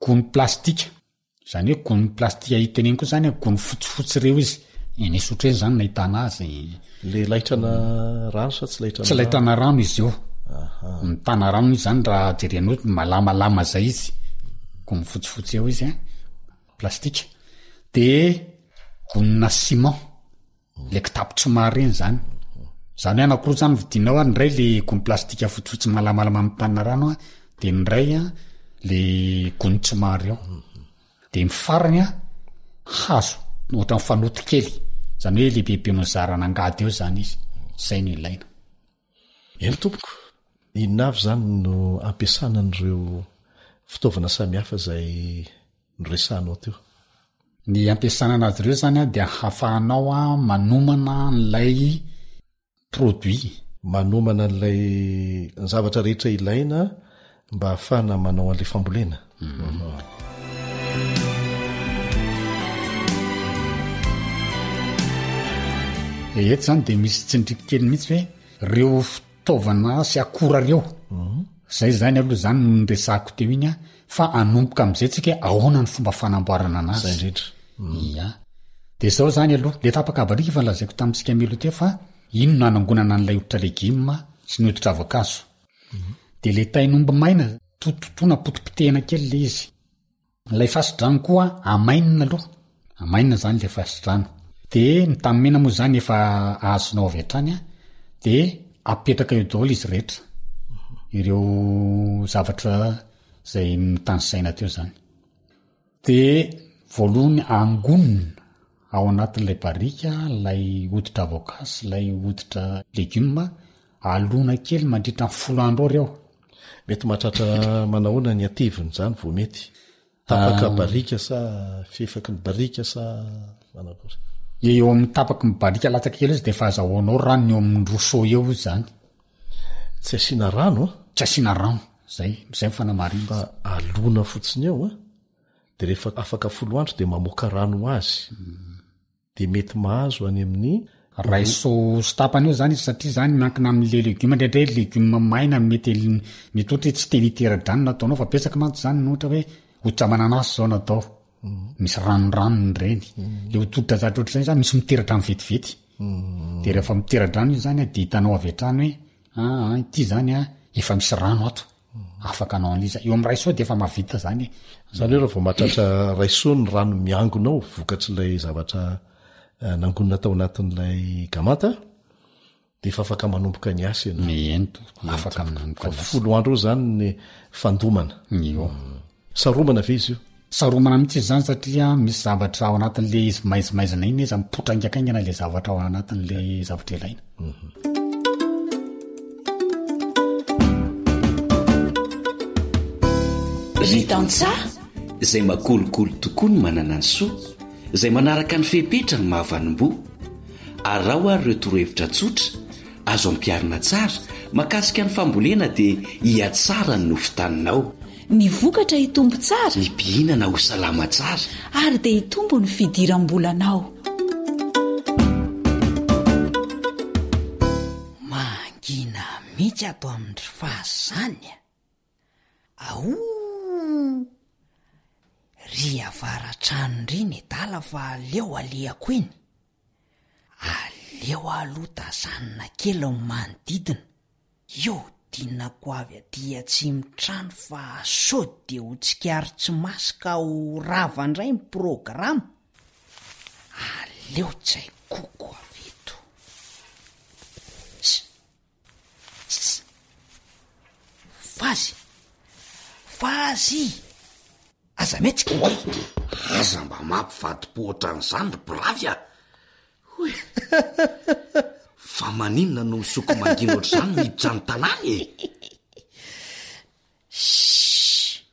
gony plastika. Izany hoe gony plastika iteneniko koa zany gony fotsifotsy ireo izy. Eny Isotry eny zany nahitana azy. Le laitrana rano sa tsy laitrana Tsy laitrana rano izy io. Mitana rano izy zany raha jerenao malamalama zay izy. Gony fotsifotsy eo izy an, plastika. De gonina ciment. Le kitapo tsy mahare reny zany. Zany hoe anakiroa zany vidinao an, ny iray le gony plastika fotsifotsy malamalama mitanina rano an, de ny iray an le gony tsy mahare ao. De ny farany an, hazo ohatran'ny fanoto kely, zany hoe lehibebe nozarana angady eo zany izy, zay no ilaina. Eny tompoko, inona avy izany no ampiasana an'ireo fitaovana samihafa izay noresahanao teo? Ny ampiasana anazy ireo izany dia ahafahanao manomana an'ilay produit. Manomana an'ilay ny zavatra rehetra ilaina mba hahafahana manao an'ilay fambolena. Eto izany dia misy tsindriko kely mihitsy hoe ireo fitaovana sy akora ireo. Zay zany aloha zany no niresahako teo iny an, fa hanomboka amizay tsika hoe ahoana ny fomba fanamboarana anazy. Zay indrindra. Ia. De zao zany aloha, le tapaka barika efa nolazaiko tamintsika mialoha teo fa iny no nanangonana an'ilay hoditra legioma sy ny hoditra voankazo. De le tain'omby maina, tototoana potipotehina kely le izy. Ilay fasi-drano koa amainina aloha, amainina zany ilay fasi-drano. De ny tany mena moa zany efa azonao avy hatrany an, de apetraka eo daholo izy rehetra, ireo zavatra zay notanisaina teo zany. De voalohany angonina ao anatin'ilay barika ilay hoditra avocat sy ilay hoditra legioma, alona kely mandritra ny folo andro eo ireo. Mety mahatratra manahoana ny hateviny izany vao mety? Tapaka ah. barika sa fihefaky ny barika sa manakory? Eo amin'ny tapaky ny barika latsaka kely izy dia efa azahoanao rano eo amin'ny roseau eo izy zany. Tsy asiana rano an? Tsy asiana rano, zay, zay ny fanamarihana. Fa alona fotsiny eo an, dia rehefa afaka folo andro dia mamoaka rano ho azy. Dia mety mahazo any amin'ny Ray seau sy tapany eo zany izy satria zany miankina amin'le legioma, indraindray legioma maina mety mety ohatra hoe tsy te hitera-drano no ataonao fa betsaka mantsy zany ny ohatra hoe hoditra mananasy zao no atao, misy ranoranony ireny, le hoditra zavatra ohatr'izay zany misy mitera-drano vetivety, de rehefa mitera-drano izy zany de hitanao avy hatrany hoe aa ity zany a efa misy rano ato. Afaka hanao an'ilay izy. Eo amin'ny ray seau dia efa mahavita izany e. Izany hoe raha vao mahatratra ray seau ny rano miangona ao vokatr'ilay zavatra eh, nangonina tao anatin'ilay gamanta dia efa afaka manomboka ny asa ianao. Eny tompoko, afaka manomboka ny asa. Folo andro eo izany ny fandomana. Io. Saromana ve izy io? Saromana mihitsy izy izany satria misy zavatra ao anatin'ilay izy maizimaizina iny izy mipoitra haingakaingana ilay zavatra ao anatin'ilay zavatra ilaina. Ry tantsaha, izay makolikoly tokoa ny manana ny soa, izay manaraka ny fepetra ny mahavanim-boa. Araho ary ireo torohevitra tsotra, azo ampiharina tsara, mahakasika ny fambolena dia hihatsara ny nofon-taninao. Ny vokatra hitombo tsara. Ny mpihinana ho salama tsara. Ary dia hitombo ny fidiram-bolanao. Mangina mihitsy ato amin-dry Fazy zany a! Aouu! Ry avaratrano ndry nedala fa aleo alehako iny. Aleo aloha tazanina kely ny manodidina. Io dinako avy aty atsimo trano fa sao dia ho tsikaritsy maso ka ho rava indray ny programa. Aleo tsaikoko avy eto. Tss! Tss! Fazy! Fazy! Aza mihetsika! Oay! Aza mba mampivadi-po ohatran'izany ry Bravy a! Hoy! Fa maninona no misoko mangina ohatr'izany miditra ny tanàna e? Shh!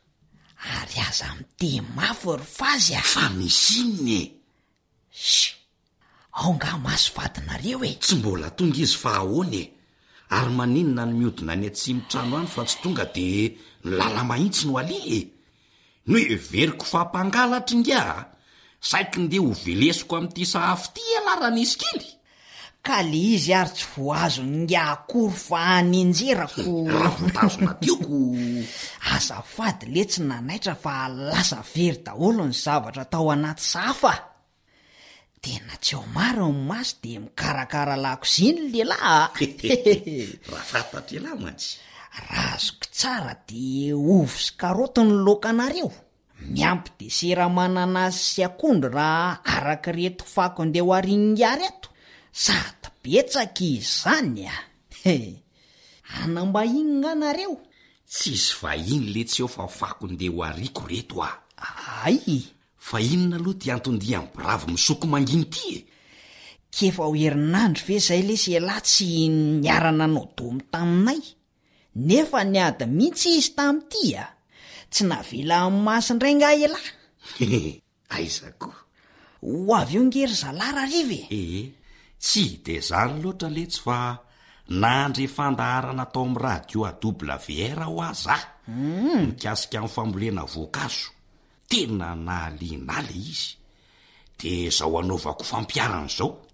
Ary aza miteny mafy ry Fazy a! Fa misy inona e? Shh! Ao nga maso vadinareo e! Tsy mbola tonga izy fa ahoana e? Ary maninona no mihodina any atsimo trano any fa tsy tonga de ny lala-mahitsy no aleha e? Noheveriko fa mpangalatra ingahy a! Saiky ndeha ho velesiko amin'ity sahafo ity ialahy Ranisy kely! Ka le izy ary tsy voahazon'ingahy akory fa nenjerako. Raha voatazona teo ko. Azafady letsy nanaitra fa lasa very daholo ny zavatra tao anaty sahafa a! Tena tsy ao marina ny maso dia mikarakara lakozia ny lehilahy a! Raha fantatr'ialahy mantsy. Raha azoko tsara dia ovy sy karaoty ny laokanareo, miampy desera mananasy sy akondro raha araka ireto fako andeha ho arian'ingahy ireto, sady betsaka izany a! Hanam-bahiny nga nareo? Tsisy vahiny letsy eo fa fako ndeha ho ariako reto a! Ay! Fa inona aloha ty anton-dian'i Bravo misoko mangina ity e? K'efa ho herinandro ve zay lesy elah tsy niara-nanao domy taminay? Nefa niady mihitsy izy tamin'ity a! Tsy navela amin'ny maso indray nga elah? Aiza koa? Ho avy eo nge ry zalahy rahariva e! Ee, tsy de zany loatra letsy fa nandre fandaharana tao amin'ny radio AWR hoa za, mikasika ny fambolena voankazo. Tena nahaliana ahy le izy, de zao anaovako fampiharana zao.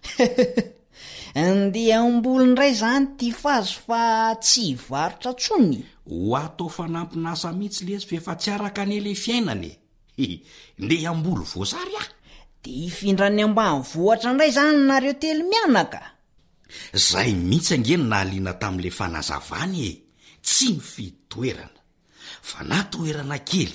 Ndeha hamboly indray zany ty fazy fa tsy hivarotra tsony. Ho atao fanampin'asa mihitsy lesy f'efa tsy araka anie le fiainana e! Hi, ndeha hamboly voasary aho. De hifindra any ambanivohitra indray zany nareo telo mianaka? Zay mihitsy ange no nahaliana tamin'le fanazavana e! Tsy mifidy toerana. Fa na toerana kely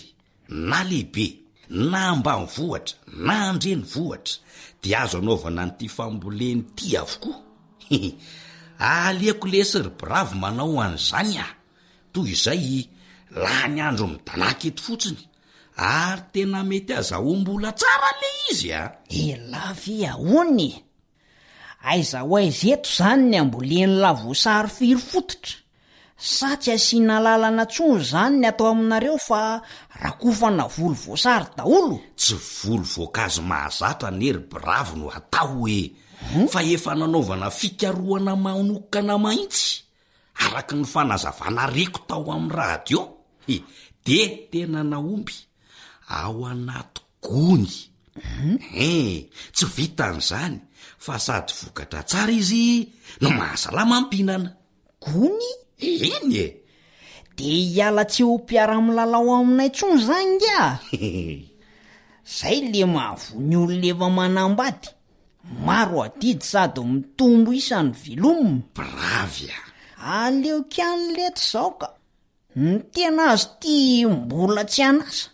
na lehibe, na ambanivohitra na andrenivohitra dia azo anaovana an'ity fambolena ity avokoa. Hihi. Aleoko lesy ry bravo manao an'izany ah! Toy izay lany andro midanàka eto fotsiny. Ary tena mety azahoam-bola tsara le izy ah! Elah ve ahoana e? Aiza ho aiza eto zany ny ambolen'la voasary firy fototra? Sa tsy asiana lalana tsony zany ny atao aminareo fa rakofana voly voasary daholo? Tsy voly voankazo mahazatra anie ry bravo no atao e! Fa efa nanaovana fikarohana manokana mahintsy, araka ny fanazavana reko tao amin'ny radio, de tena nahomby, ao anaty gony. Hein, tsy vitan'izany fa sady vokatra tsara izy no mahasalama mpihinana. Gony? Eny e! De hiala tsy ho mpiara-milalao aminay tsony zany ngiah? Zay le mahavoa ny olona efa manambady, maro adidy sady mitombo isa ny velomina. Bravy a! Aleoko ihany lety zao ka! Ny tena azy ty mbola tsy an'asa,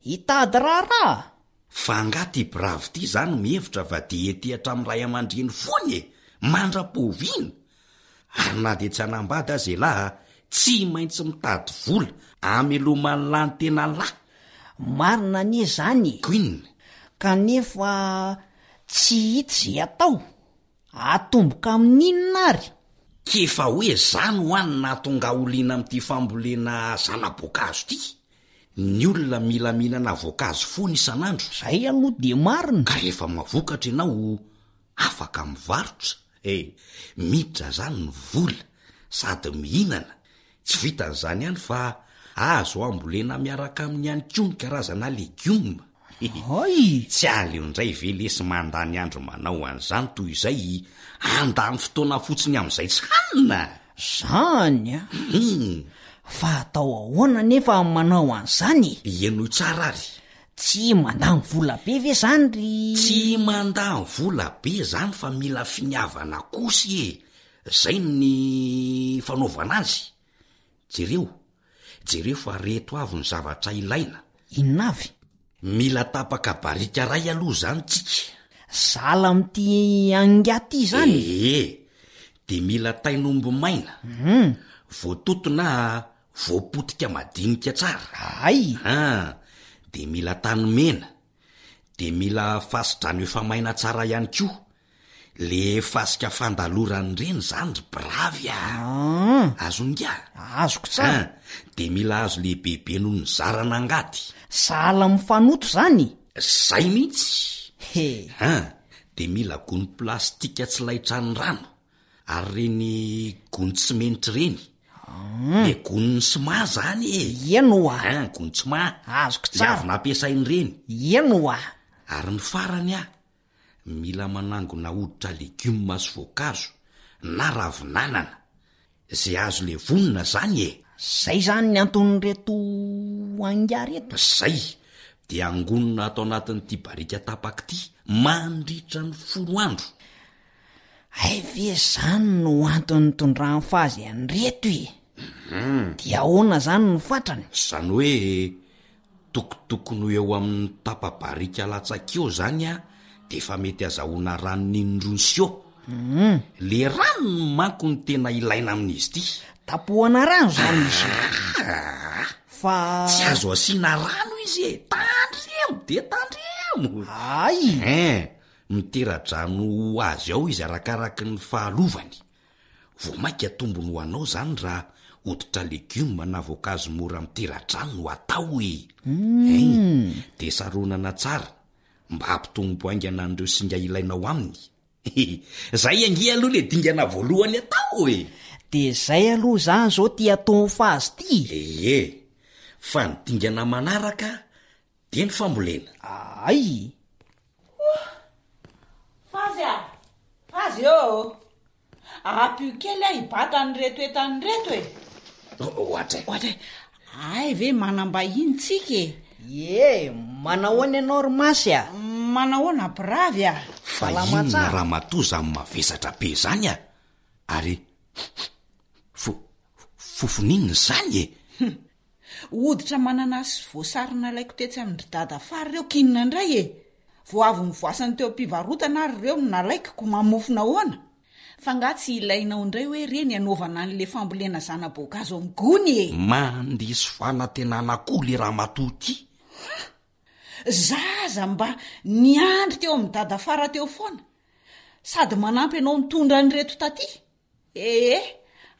hitady raharaha? Fa angaha ty bravy ty zany mihevitra fa dia ety hatramin'ny ray aman-dreny foana e! Mandra-poviana? Ary na dia tsy hanambady aza elah tsy maintsy mitady vola ameloman'lah ny tenan'lah. Marina anie zany e! Ko inona? Kanefa tsy hita izay atao. Atomboka amin'inona ary? K'efa hoe zany hoa no nahatonga ahy ho liana amin'ity fambolena zana-boankazo ity. Ny olona mila mihinana voankazo foana isan'andro. Zay aloha dia marina. Ka rehefa mahavokatra ianao afaka mivarotra e! Miditra zany ny vola sady mihinana. Tsy vitan'izany ihany fa azo ambolena miaraka aminy ihany koa ny karazana legioma. Hay! Tsy aleo indray ve lesy mandany andro manao an'izany toy izay handany fotoana fotsiny amin'izay tsy hanina? Zany a! Hum! Fa atao ahoana anefa ny manao an'izany e? Henoy tsara ary. Tsy mandany vola be ve zany ry. Tsy mandany vola be zany fa mila finiavana kosa e! Zay ny fanaovana azy. Jereo, jereo fa reto avy ny zavatra ilaina. Inona avy? Mila tapaka barika ray aloha zany tsika. Sahala amin'ity angaha ty zany? Ee, de mila tain'omby maina, voatoto na voapotika madinika tsara. Hay! An, de mila tany mena, de mila fasi-drano efa maina tsara ihany koa, Le fasika fandalorany reny zany ry bravy a! Azon'ingahy? Azoko tsara. An, de mila hazo lehibebe noho ny zarana angady. Sahala amin'ny fanoto zany? Zay mihitsy! He! An, de mila gony plastika tsy laitran'ny rano, ary reny gony tsimenitra ireny. Le gonin'ny sima zany e! Eny oa! An, gony tsima. Azoko Le tsara. avy nampiasaina ireny. Eny oa! Ary ny farany a, Mila manangona hoditra legioma sy voankazo na ravin'anana. Ze azo levonina zany e! Zay zany ny anton'ireto angaha reto? Zay! Dia angonina ato anatin'ity barika tapaka ity mandritra ny folo andro. Hay ve zany no antony nitondran'i Fazy an'ireto e! Dia ahoana zany ny fatrany? Zany hoe Tokotokony ho eo amin'ny tapa-barika latsaka eo zany a de efa mety azahoana ranony indroa sio. Le ranony manko no tena ilaina amin'izy ity. Tapohana rano zany izy io. Fa. Tsy azo asiana rano izy e! Tandremo de tandremo! Hay! Hein! Mitera-drano ho azy ao izy arakaraky ny fahalovany. Vao mainka tombony ho anao zany raha hoditra legioma na voankazo mora mitera-drano no atao e! Hein! De saronana tsara mba hampitombo haingana an'ireo singa ilainao aminy. Zay ange aloha le dingana voalohany atao e! De zay aloha zany zao ty ataon'i Fazy ty e! Ie! Fa ny dingana manaraka dia ny fambolena. Ay! Ouh! Fazy a! Fazy ô! Ampio kely aho hibata an'ireto entana ireto e! Ohatray. Ohatray. Hay ve manam-bahiny tsika e? Ie, manahoana ianao ry Masy a? Manahoana Bravy a? Fa Salama inona tsara. ramatoa zany mavesatra be zany a? Ary fo- fofon'inona izany e? Hoditra mananasy sy voasary nalaiko tetsy amin-dry dada fary ireo k'inona indray e! Vao avy novoasany teo am-pivarotana ary ireo no nalaiko ko mamofona ahoana? Fa nga tsy ilainao indray hoe ireny hanaovana an'le fambolena zana-boankazo amin'ny gony e! Mandiso fanantenana koa le ramatoa ity. Ha! Za aza mba niandry teo amin'i dadafara teo foana! Sady manampy anao mitondra an'ireto taty! Ee,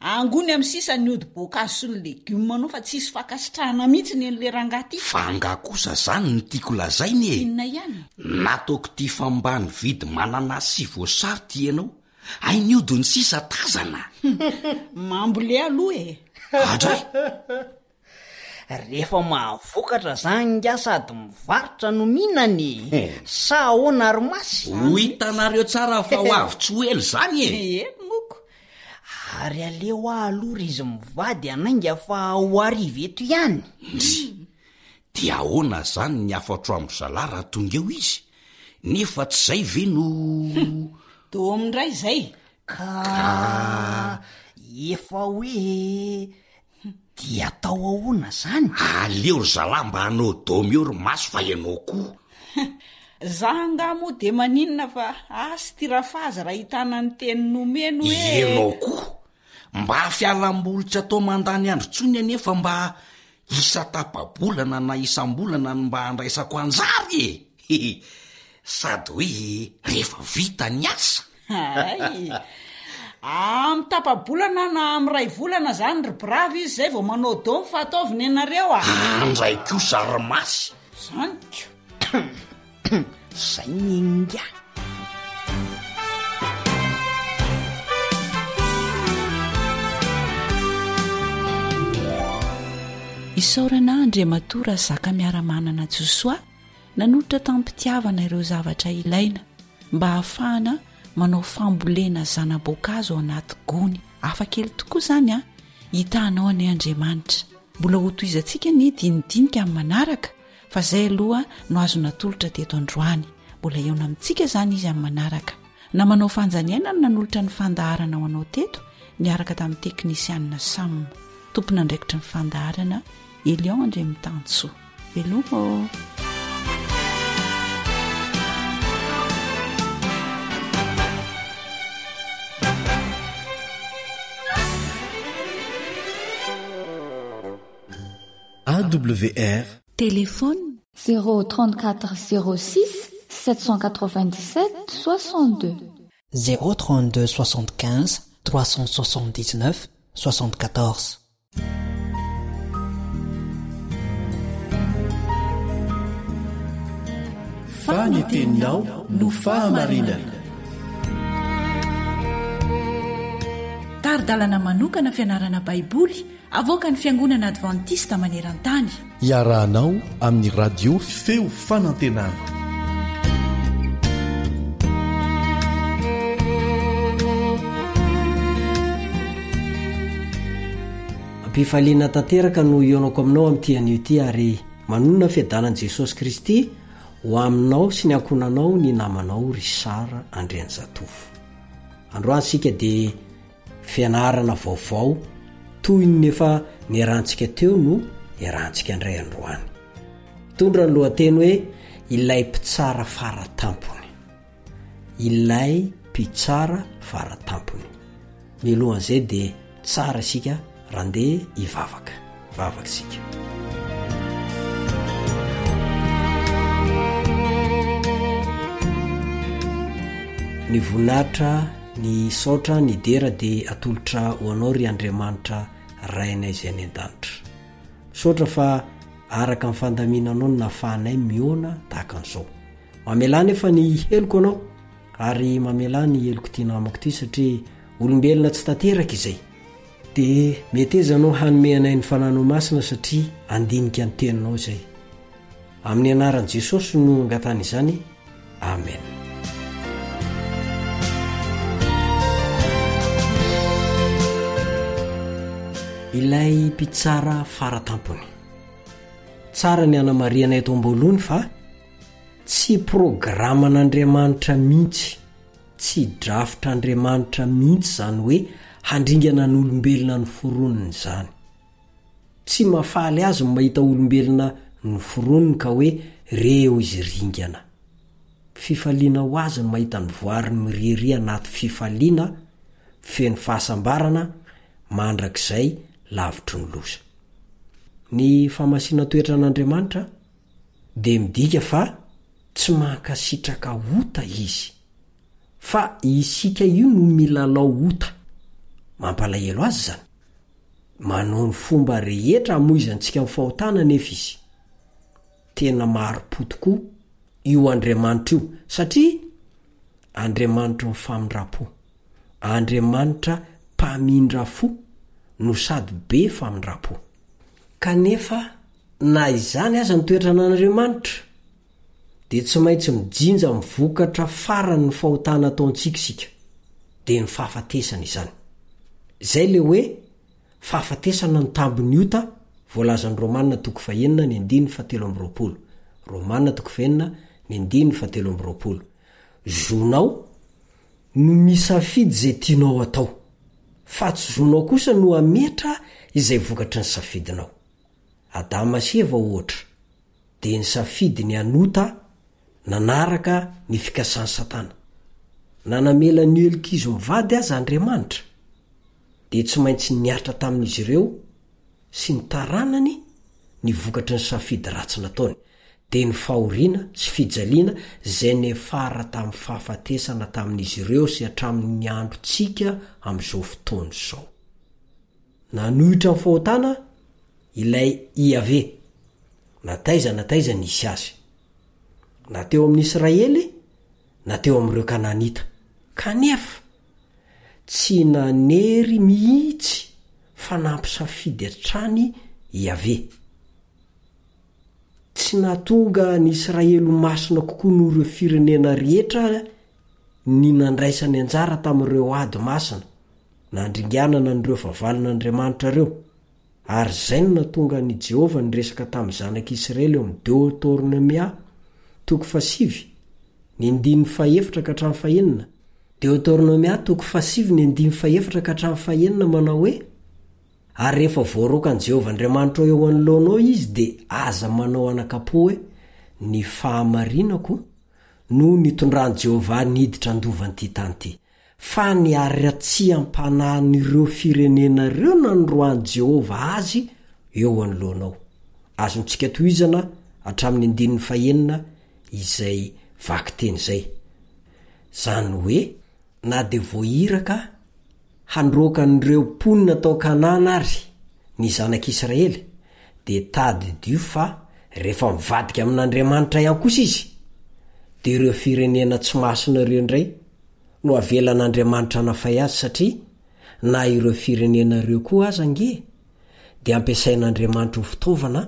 angony amin'ny sisa ny hodi-boankazo sy ny legioma anao fa tsisy fankasitrahana mihitsy ny an'le rangahy ty. Fa angaha kosa zany no tiako lazaina e! Inona ihany? Nataoko ty fa mba nividy mananasy sy voasary ty ianao, hay ny hodiny sisa tazana! Mambole aloha e! Adray! Rehefa mahavokatra zany ingahy sady mivarotra no mihinana e! Sa ahoana ry Masy? Ho hitanareo tsara fa ho avy tsy ho ela izany e! Eny moko. Ary aleo aho aloha ry izy mivady hanainga fa ho hariva eto ihany. Ndry! Dia ahoana izany ny hafatro amin-dry zalahy raha tonga eo izy? Nefa tsy izay ve no. Dôme indray izay. Ka efa hoe dia atao ahoana zany? Aleo ry zalahy mba hanao dôme eo ry maso fa ianao koa. Za angaha moa dia maninona fa asy ty rafazy raha hitana ny teny nomeny hoe. Ianao koa. Mba fialamboly tsy atao mandany andro intsony anie fa mba isa-tapa-bolana na isam-bolana no mba andraisako anjara e! Sady hoe rehefa vita ny asa. Hay! Amin'ny tapa-bolana na amin'ny iray volana zany ry brave izy zay vao manao don fa ataovy nenareo a! Andray kosa ry masy! Zany ko! Zay ny ingahy. Isaorana Andriamatoa Razakamiaramanana Josoa nanolotra tamim-pitiavana ireo zavatra ilaina mba hahafahana manao fambolena zana-boankazo ao anaty gony. Hafa kely tokoa izany an! Hitahanao anie Andriamanitra. Mbola hotohizantsika ny dinidinika amin'ny manaraka fa izay aloha no azo natolotra teto androany. Mbola hihaona amintsika izany izy amin'ny manaraka. Namanao Fanjaniaina no nanolotra ny fandaharana ho anao teto niaraka tamin'ny teknisianina Sam. Tompon'andraikitry ny fandaharana Elion Andriamitansoa. Veloma ô! AWR. Téléphone. 0 34 06 797 62. 0 32 75 379 74. Fa ny teninao no fahamarinana. Tari-dalana manokana fianarana Baiboly avoakan'ny Fiangonana Advantista maneran-tany. Iarahanao amin'ny Radio Feo Fanantenana. Am-pifaliana tanteraka no hihaonako aminao amin'ity anio ity ary manonona ny fiadanan'i Jesosy Kristy ho aminao sy ny ankohonanao ny namanao Richard Andrianjatovo. Androany isika dia fianarana vaovao toy ny efa niarahantsika teo no iarahantsika indray androany. Mitondra ny lohateny hoe Ilay Mpitsara Fara Tampony. Ilay Mpitsara Fara Tampony. Mialohan'izay dia tsara isika raha ndeha hivavaka. Vavaka isika. Ny voninahitra, ny saotra, ny dera dia atolotra ho anao ry Andriamanitra Rainay izay any an-danitra. Misaotra fa araka ny fandaminanao no nahafahanay mihaona tahaka an'izao. Mamelà anefa ny heloko anao ary mamelà ny helok'ity namako ity satria olombelona tsy tanteraka izay. Dia meteza anao hanome anay ny Fananao Masina satria handinika ny Teninao izay. Amin'ny anaran'i Jesosy no angatahana izany. Amen. Ilay mpitsara faratampony. Tsara ny hanamarihana eto am-boalohany fa tsy programan'Andriamanitra mihitsy, tsy drafitr'Andriamanitra mihitsy izany hoe handringana ny olombelona noforoniny izany. Tsy mahafaly azy ny mahita olombelona noforoniny ka hoe reo izy ringana. Fifaliana ho azy ny mahita ny voariny miriaria anaty fifaliana feno fahasambarana mandrakizay lavitry ny loza. Ny famasinan-toetran'Andriamanitra dia midika fa tsy mankasitraka ota izy. Fa isika io no milalao ota. Mampalahelo azy izany. Manao ny fomba rehetra hamoizantsika ny fahotana anefa izy. Tena mahari-po tokoa io Andriamanitra io, satria Andriamanitry ny famindram-po. Andriamanitra mpamindra fo no sady be famindram-po. Kanefa na izany aza ny toetran'Andriamanitra, dia tsy maintsy mijinja amin'ny vokatra farany ny fahotana ataontsika isika, dia ny fahafatesana izany. Izay ilay hoe fahafatesana ny tambin'ny ota voalazan'ny Romana toko fahenina ny andininy fahatelo amby roapolo. Romana toko fahenina ny andininy fahatelo amby roapolo. Zonao no misafidy izay tianao atao, fa tsy zonao kosa no hametra izay vokatry ny safidinao. Adama sy Eva ohatra, dia nisafidy ny hanota nanaraka ny fikasan'i Satana. Na namela ny helok'izy mivady aza Andriamanitra, dia tsy maintsy nihatra tamin'izy ireo sy ny taranany ny vokatry ny safidy ratsy nataony, dia ny fahoriana sy fijaliana izay niafara tamin'ny fahafatesana tamin'izy ireo sy hatramin'ny androntsika amin'izao fotoana izao. Nanohitra ny fahotana ilay Iaveh, na taiza na taiza nisy azy, na teo amin'ny Israely na teo amin'ireo Kananita. Kanefa, tsy nanery mihitsy fa nampisafidy hatrany Iaveh. Tsy nahatonga ny Israely ho masina kokoa noho ireo firenena rehetra ny nandraisany anjara tamin'ireo ady masina, nandringanana an'ireo fahavalon'Andriamanitra ireo. Ary izay no nahatonga an'i Jehovah niresaka tamin'ny zanak'Israely eo amin'ny Deotornomia, toko fahasivy, ny andininy fahefatra ka hatramin'ny fahenina. Deotornomia, toko fahasivy, ny andininy fahefatra ka hatramin'ny fahenina, manao hoe, Ary rehefa voaroakan'i Jehovah Andriamanitrao eo anoloanao izy, dia aza manao anakam-po hoe, Ny fahamarinako no nitondran'i Jehovah ahy niditra handova an'ity tany ity. Fa ny haratsiam-panahin'ireo firenena ireo nanoroahan'i Jehovah azy eo anoloanao. Azontsika tohizana hatramin'ny andininy fahenina izay vakiteny izay. Izany hoe, na dia voahiraka handroaka an'ireo mponina tao Kanana ary ny zanak'Israely, dia tadidio fa rehefa mivadika amin'Andriamanitra ihany kosa izy, dia ireo firenena tsy masina ireo indray no avelan'Andriamanitra hanafay azy satria na ireo firenena ireo koa aza ange dia ampiasain'Andriamanitra ho fitaovana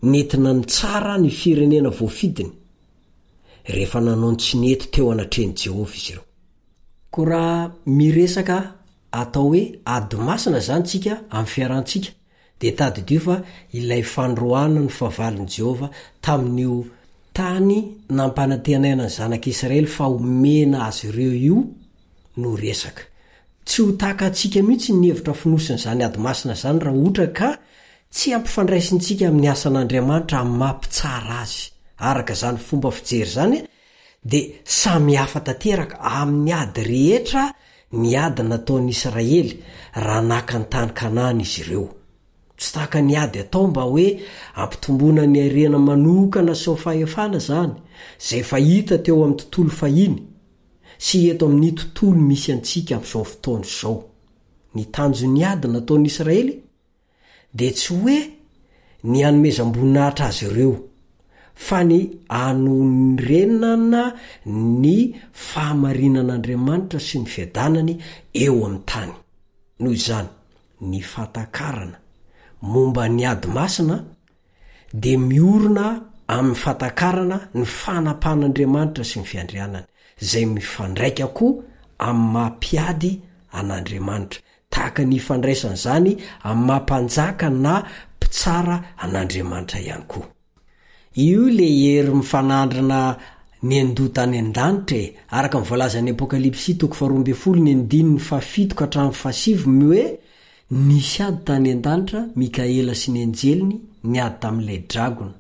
nentina nitsara ny firenena voafidiny rehefa nanao ny tsy nety teo anatrehan'i Jehovah izy ireo. Koa raha miresaka atao hoe ady masina izany tsika amin'ny fiarantsika Dia tadidio fa ilay fandroahana ny fahavalon'i Jehovah tamin'io tany nampanantenaina ny zanak'Israely fa homena azy ireo io no resaka. Tsy ho takantsika mihitsy ny hevitra fonosin'izany ady masina izany raha ohatra ka tsy ampifandraisintsika amin'ny asan'Andriamanitra amin'ny maha mpitsara azy. Araka izany fomba fijery izany dia samy hafa tanteraka amin'ny ady rehetra ny ady nataon'ny Israely raha naka ny tany Kanana izy ireo. Tsy tahaka ny ady atao mba hoe hampitomboana ny harena manokana sy ny fahefana izany, izay efa hita teo amin'ny tontolo fahiny, sy eto amin'ny tontolo misy antsika amin'izao fotoana izao. Ny tanjon'ny ady nataon'ny Israely dia tsy hoe ny hanomezam-boninahitra azy ireo, fa ny hanorenana ny fahamarinan'Andriamanitra sy ny fiadanany eo amin'ny tany. Noho izany, ny fahatakarana momba ny ady masina dia miorina amin'ny fahatakarana ny fanapahan'Andriamanitra sy ny fiandrianany, izay mifandraika koa amin'ny maha mpiady an'Andriamanitra, tahaka ny ifandraisan'izany amin'ny maha mpanjaka na mpitsara an'Andriamanitra ihany koa. Io ilay hery mifanandrina niandoha tany an-danitra e, araka ny voalazan'ny Apokalypsy toko faharoa ambin'ny folo ny andininy fahafito ka hatramin'ny fahasivy ny hoe, Nisy ady tany an-danitra, Mikaela sy ny anjeliny niady tamin'ilay dragona,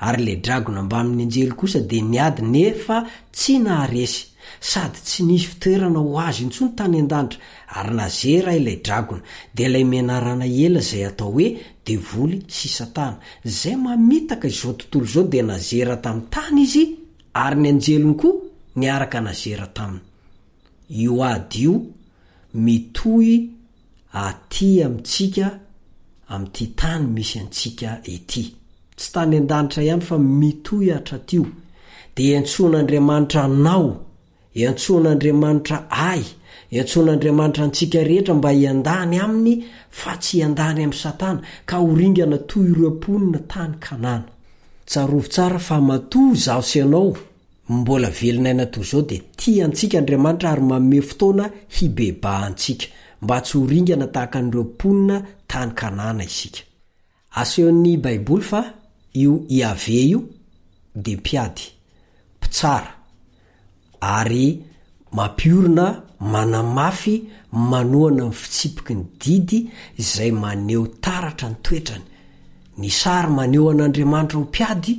ary ilay dragona mbamin'ny anjely kosa dia niady nefa tsy naharesy, sady tsy nisy fitoerana ho azy intsony tany an-danitra, ary nazera ilay dragona, dia ilay menarana ela izay atao hoe devoly sy satana, izay mamitaka izao tontolo izao dia nazera tamin'ny tany izy, ary ny anjeliny koa niaraka nazera taminy. Io ady io mitohy aty amintsika amin'ity tany misy antsika ity. Tsy tany an-danitra ihany fa mitohy hatratio. Dia iantsoan'Andriamanitra anao, iantsoan'Andriamanitra ahy, Iantsoan'Andriamanitra antsika rehetra mba hiandany Aminy fa tsy hiandany amin'i Satana ka ho ringana toy ireo mponina tany Kanana. Tsarovy tsara fa matoa izaho sy ianao mbola velon'aina toy izao dia tia antsika Andriamanitra ary manome fotoana hibebahantsika mba tsy ho ringana tahaka an'ireo mponina tany Kanana isika. Asehon'ny Baiboly fa io Iaveh io dia mpiady, mpitsara, ary mampiorina, manamafy, manohana ny fitsipiky ny didy izay maneho taratra ny toetrany. Ny sary maneho an'Andriamanitra ho mpiady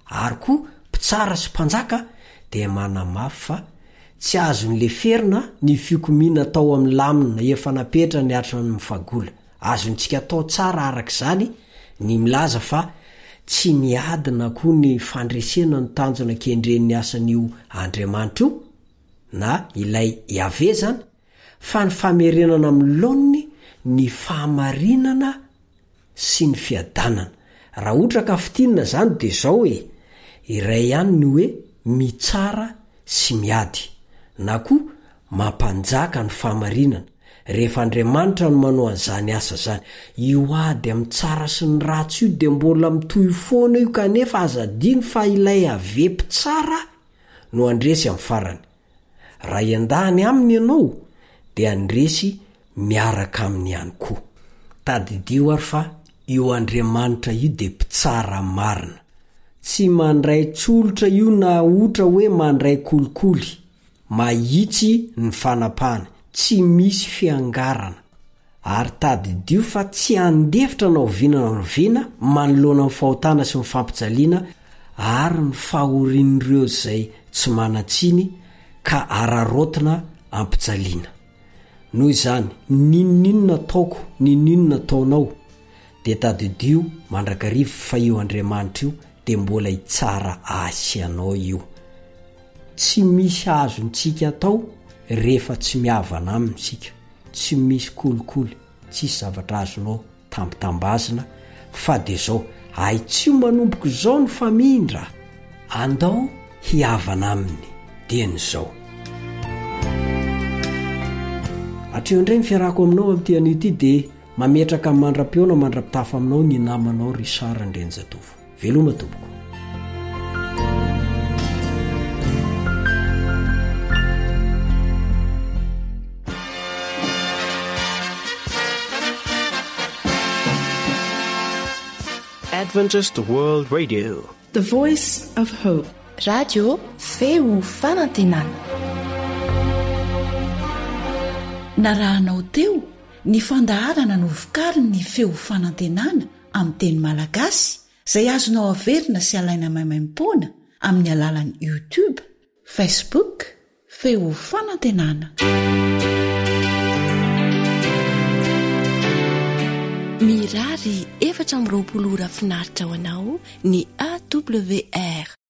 ary koa mpitsara sy mpanjaka dia manamafy fa tsy azony leferina ny fikomiana atao amin'ny lamina efa napetrany hatramin'ny fahagola. Azontsika atao tsara araka izany ny milaza fa tsy ny ady na koa ny fandresena no tanjona kendren'ny asan'io Andriamanitra io, na ilay Yaveh izany, fa ny famerenana amin'ny laoniny ny fahamarinana sy ny fiadanana. Raha ohatra ka fintinina izany dia izao e, iray ihany ny hoe mitsara sy miady, na koa mampanjaka ny fahamarinana, rehefa Andriamanitra no manao an'izany asa izany. Io ady amin'ny tsara sy ny ratsy io dia mbola mitohy foana io kanefa aza adino fa ilay Yaveh mpitsara no handresy amin'ny farany. Raha hiandany aminy ianao dia handresy miaraka aminy ihany koa. Tadidio ary fa io Andriamanitra io dia mpitsara marina. Tsy mandray tsolotra io na otra hoe mandray kolikoly. Mahitsy ny fanapahana, tsy misy fiangarana. Ary tadidio fa tsy handefitra na oviana na oviana manoloana ny fahotana sy ny fampijaliana ary ny fahorian'ireo izay tsy manan-tsiny ka araraotina ampijaliana. Noho izany, n'inon'inona ataoko, n'inon'inona ataonao, dia tadidio mandrakariva fa io Andriamanitra io dia mbola hitsara ahy sy anao io. Tsy misy azontsika atao rehefa tsy mihavana aminy isika. Tsy misy kolikoly, tsisy zavatra azonao tambitambazina fa dia zao, ahitsio manomboka izao ny famindra, andao hihavana aminy dieny izao. Hatreo indray ny fiarahako aminao amin'ity anio ity dia mametraka mandra-pihaona mandra-pitafa aminao ny namanao Richard Andrianjatovo. Veloma tompoko. Adventist World Radio. The Voice of Hope. Radio Feo Fanantenana. Narahanao teo ny fandaharana novokarin'ny Feo Fanantenana amin'ny teny malagasy izay azonao averina sy alaina maimaimpoana amin'ny alalan'ny YouTube, Facebook, Feo Fanantenana. Mirary 24 ora finaritra ho anao ny AWR.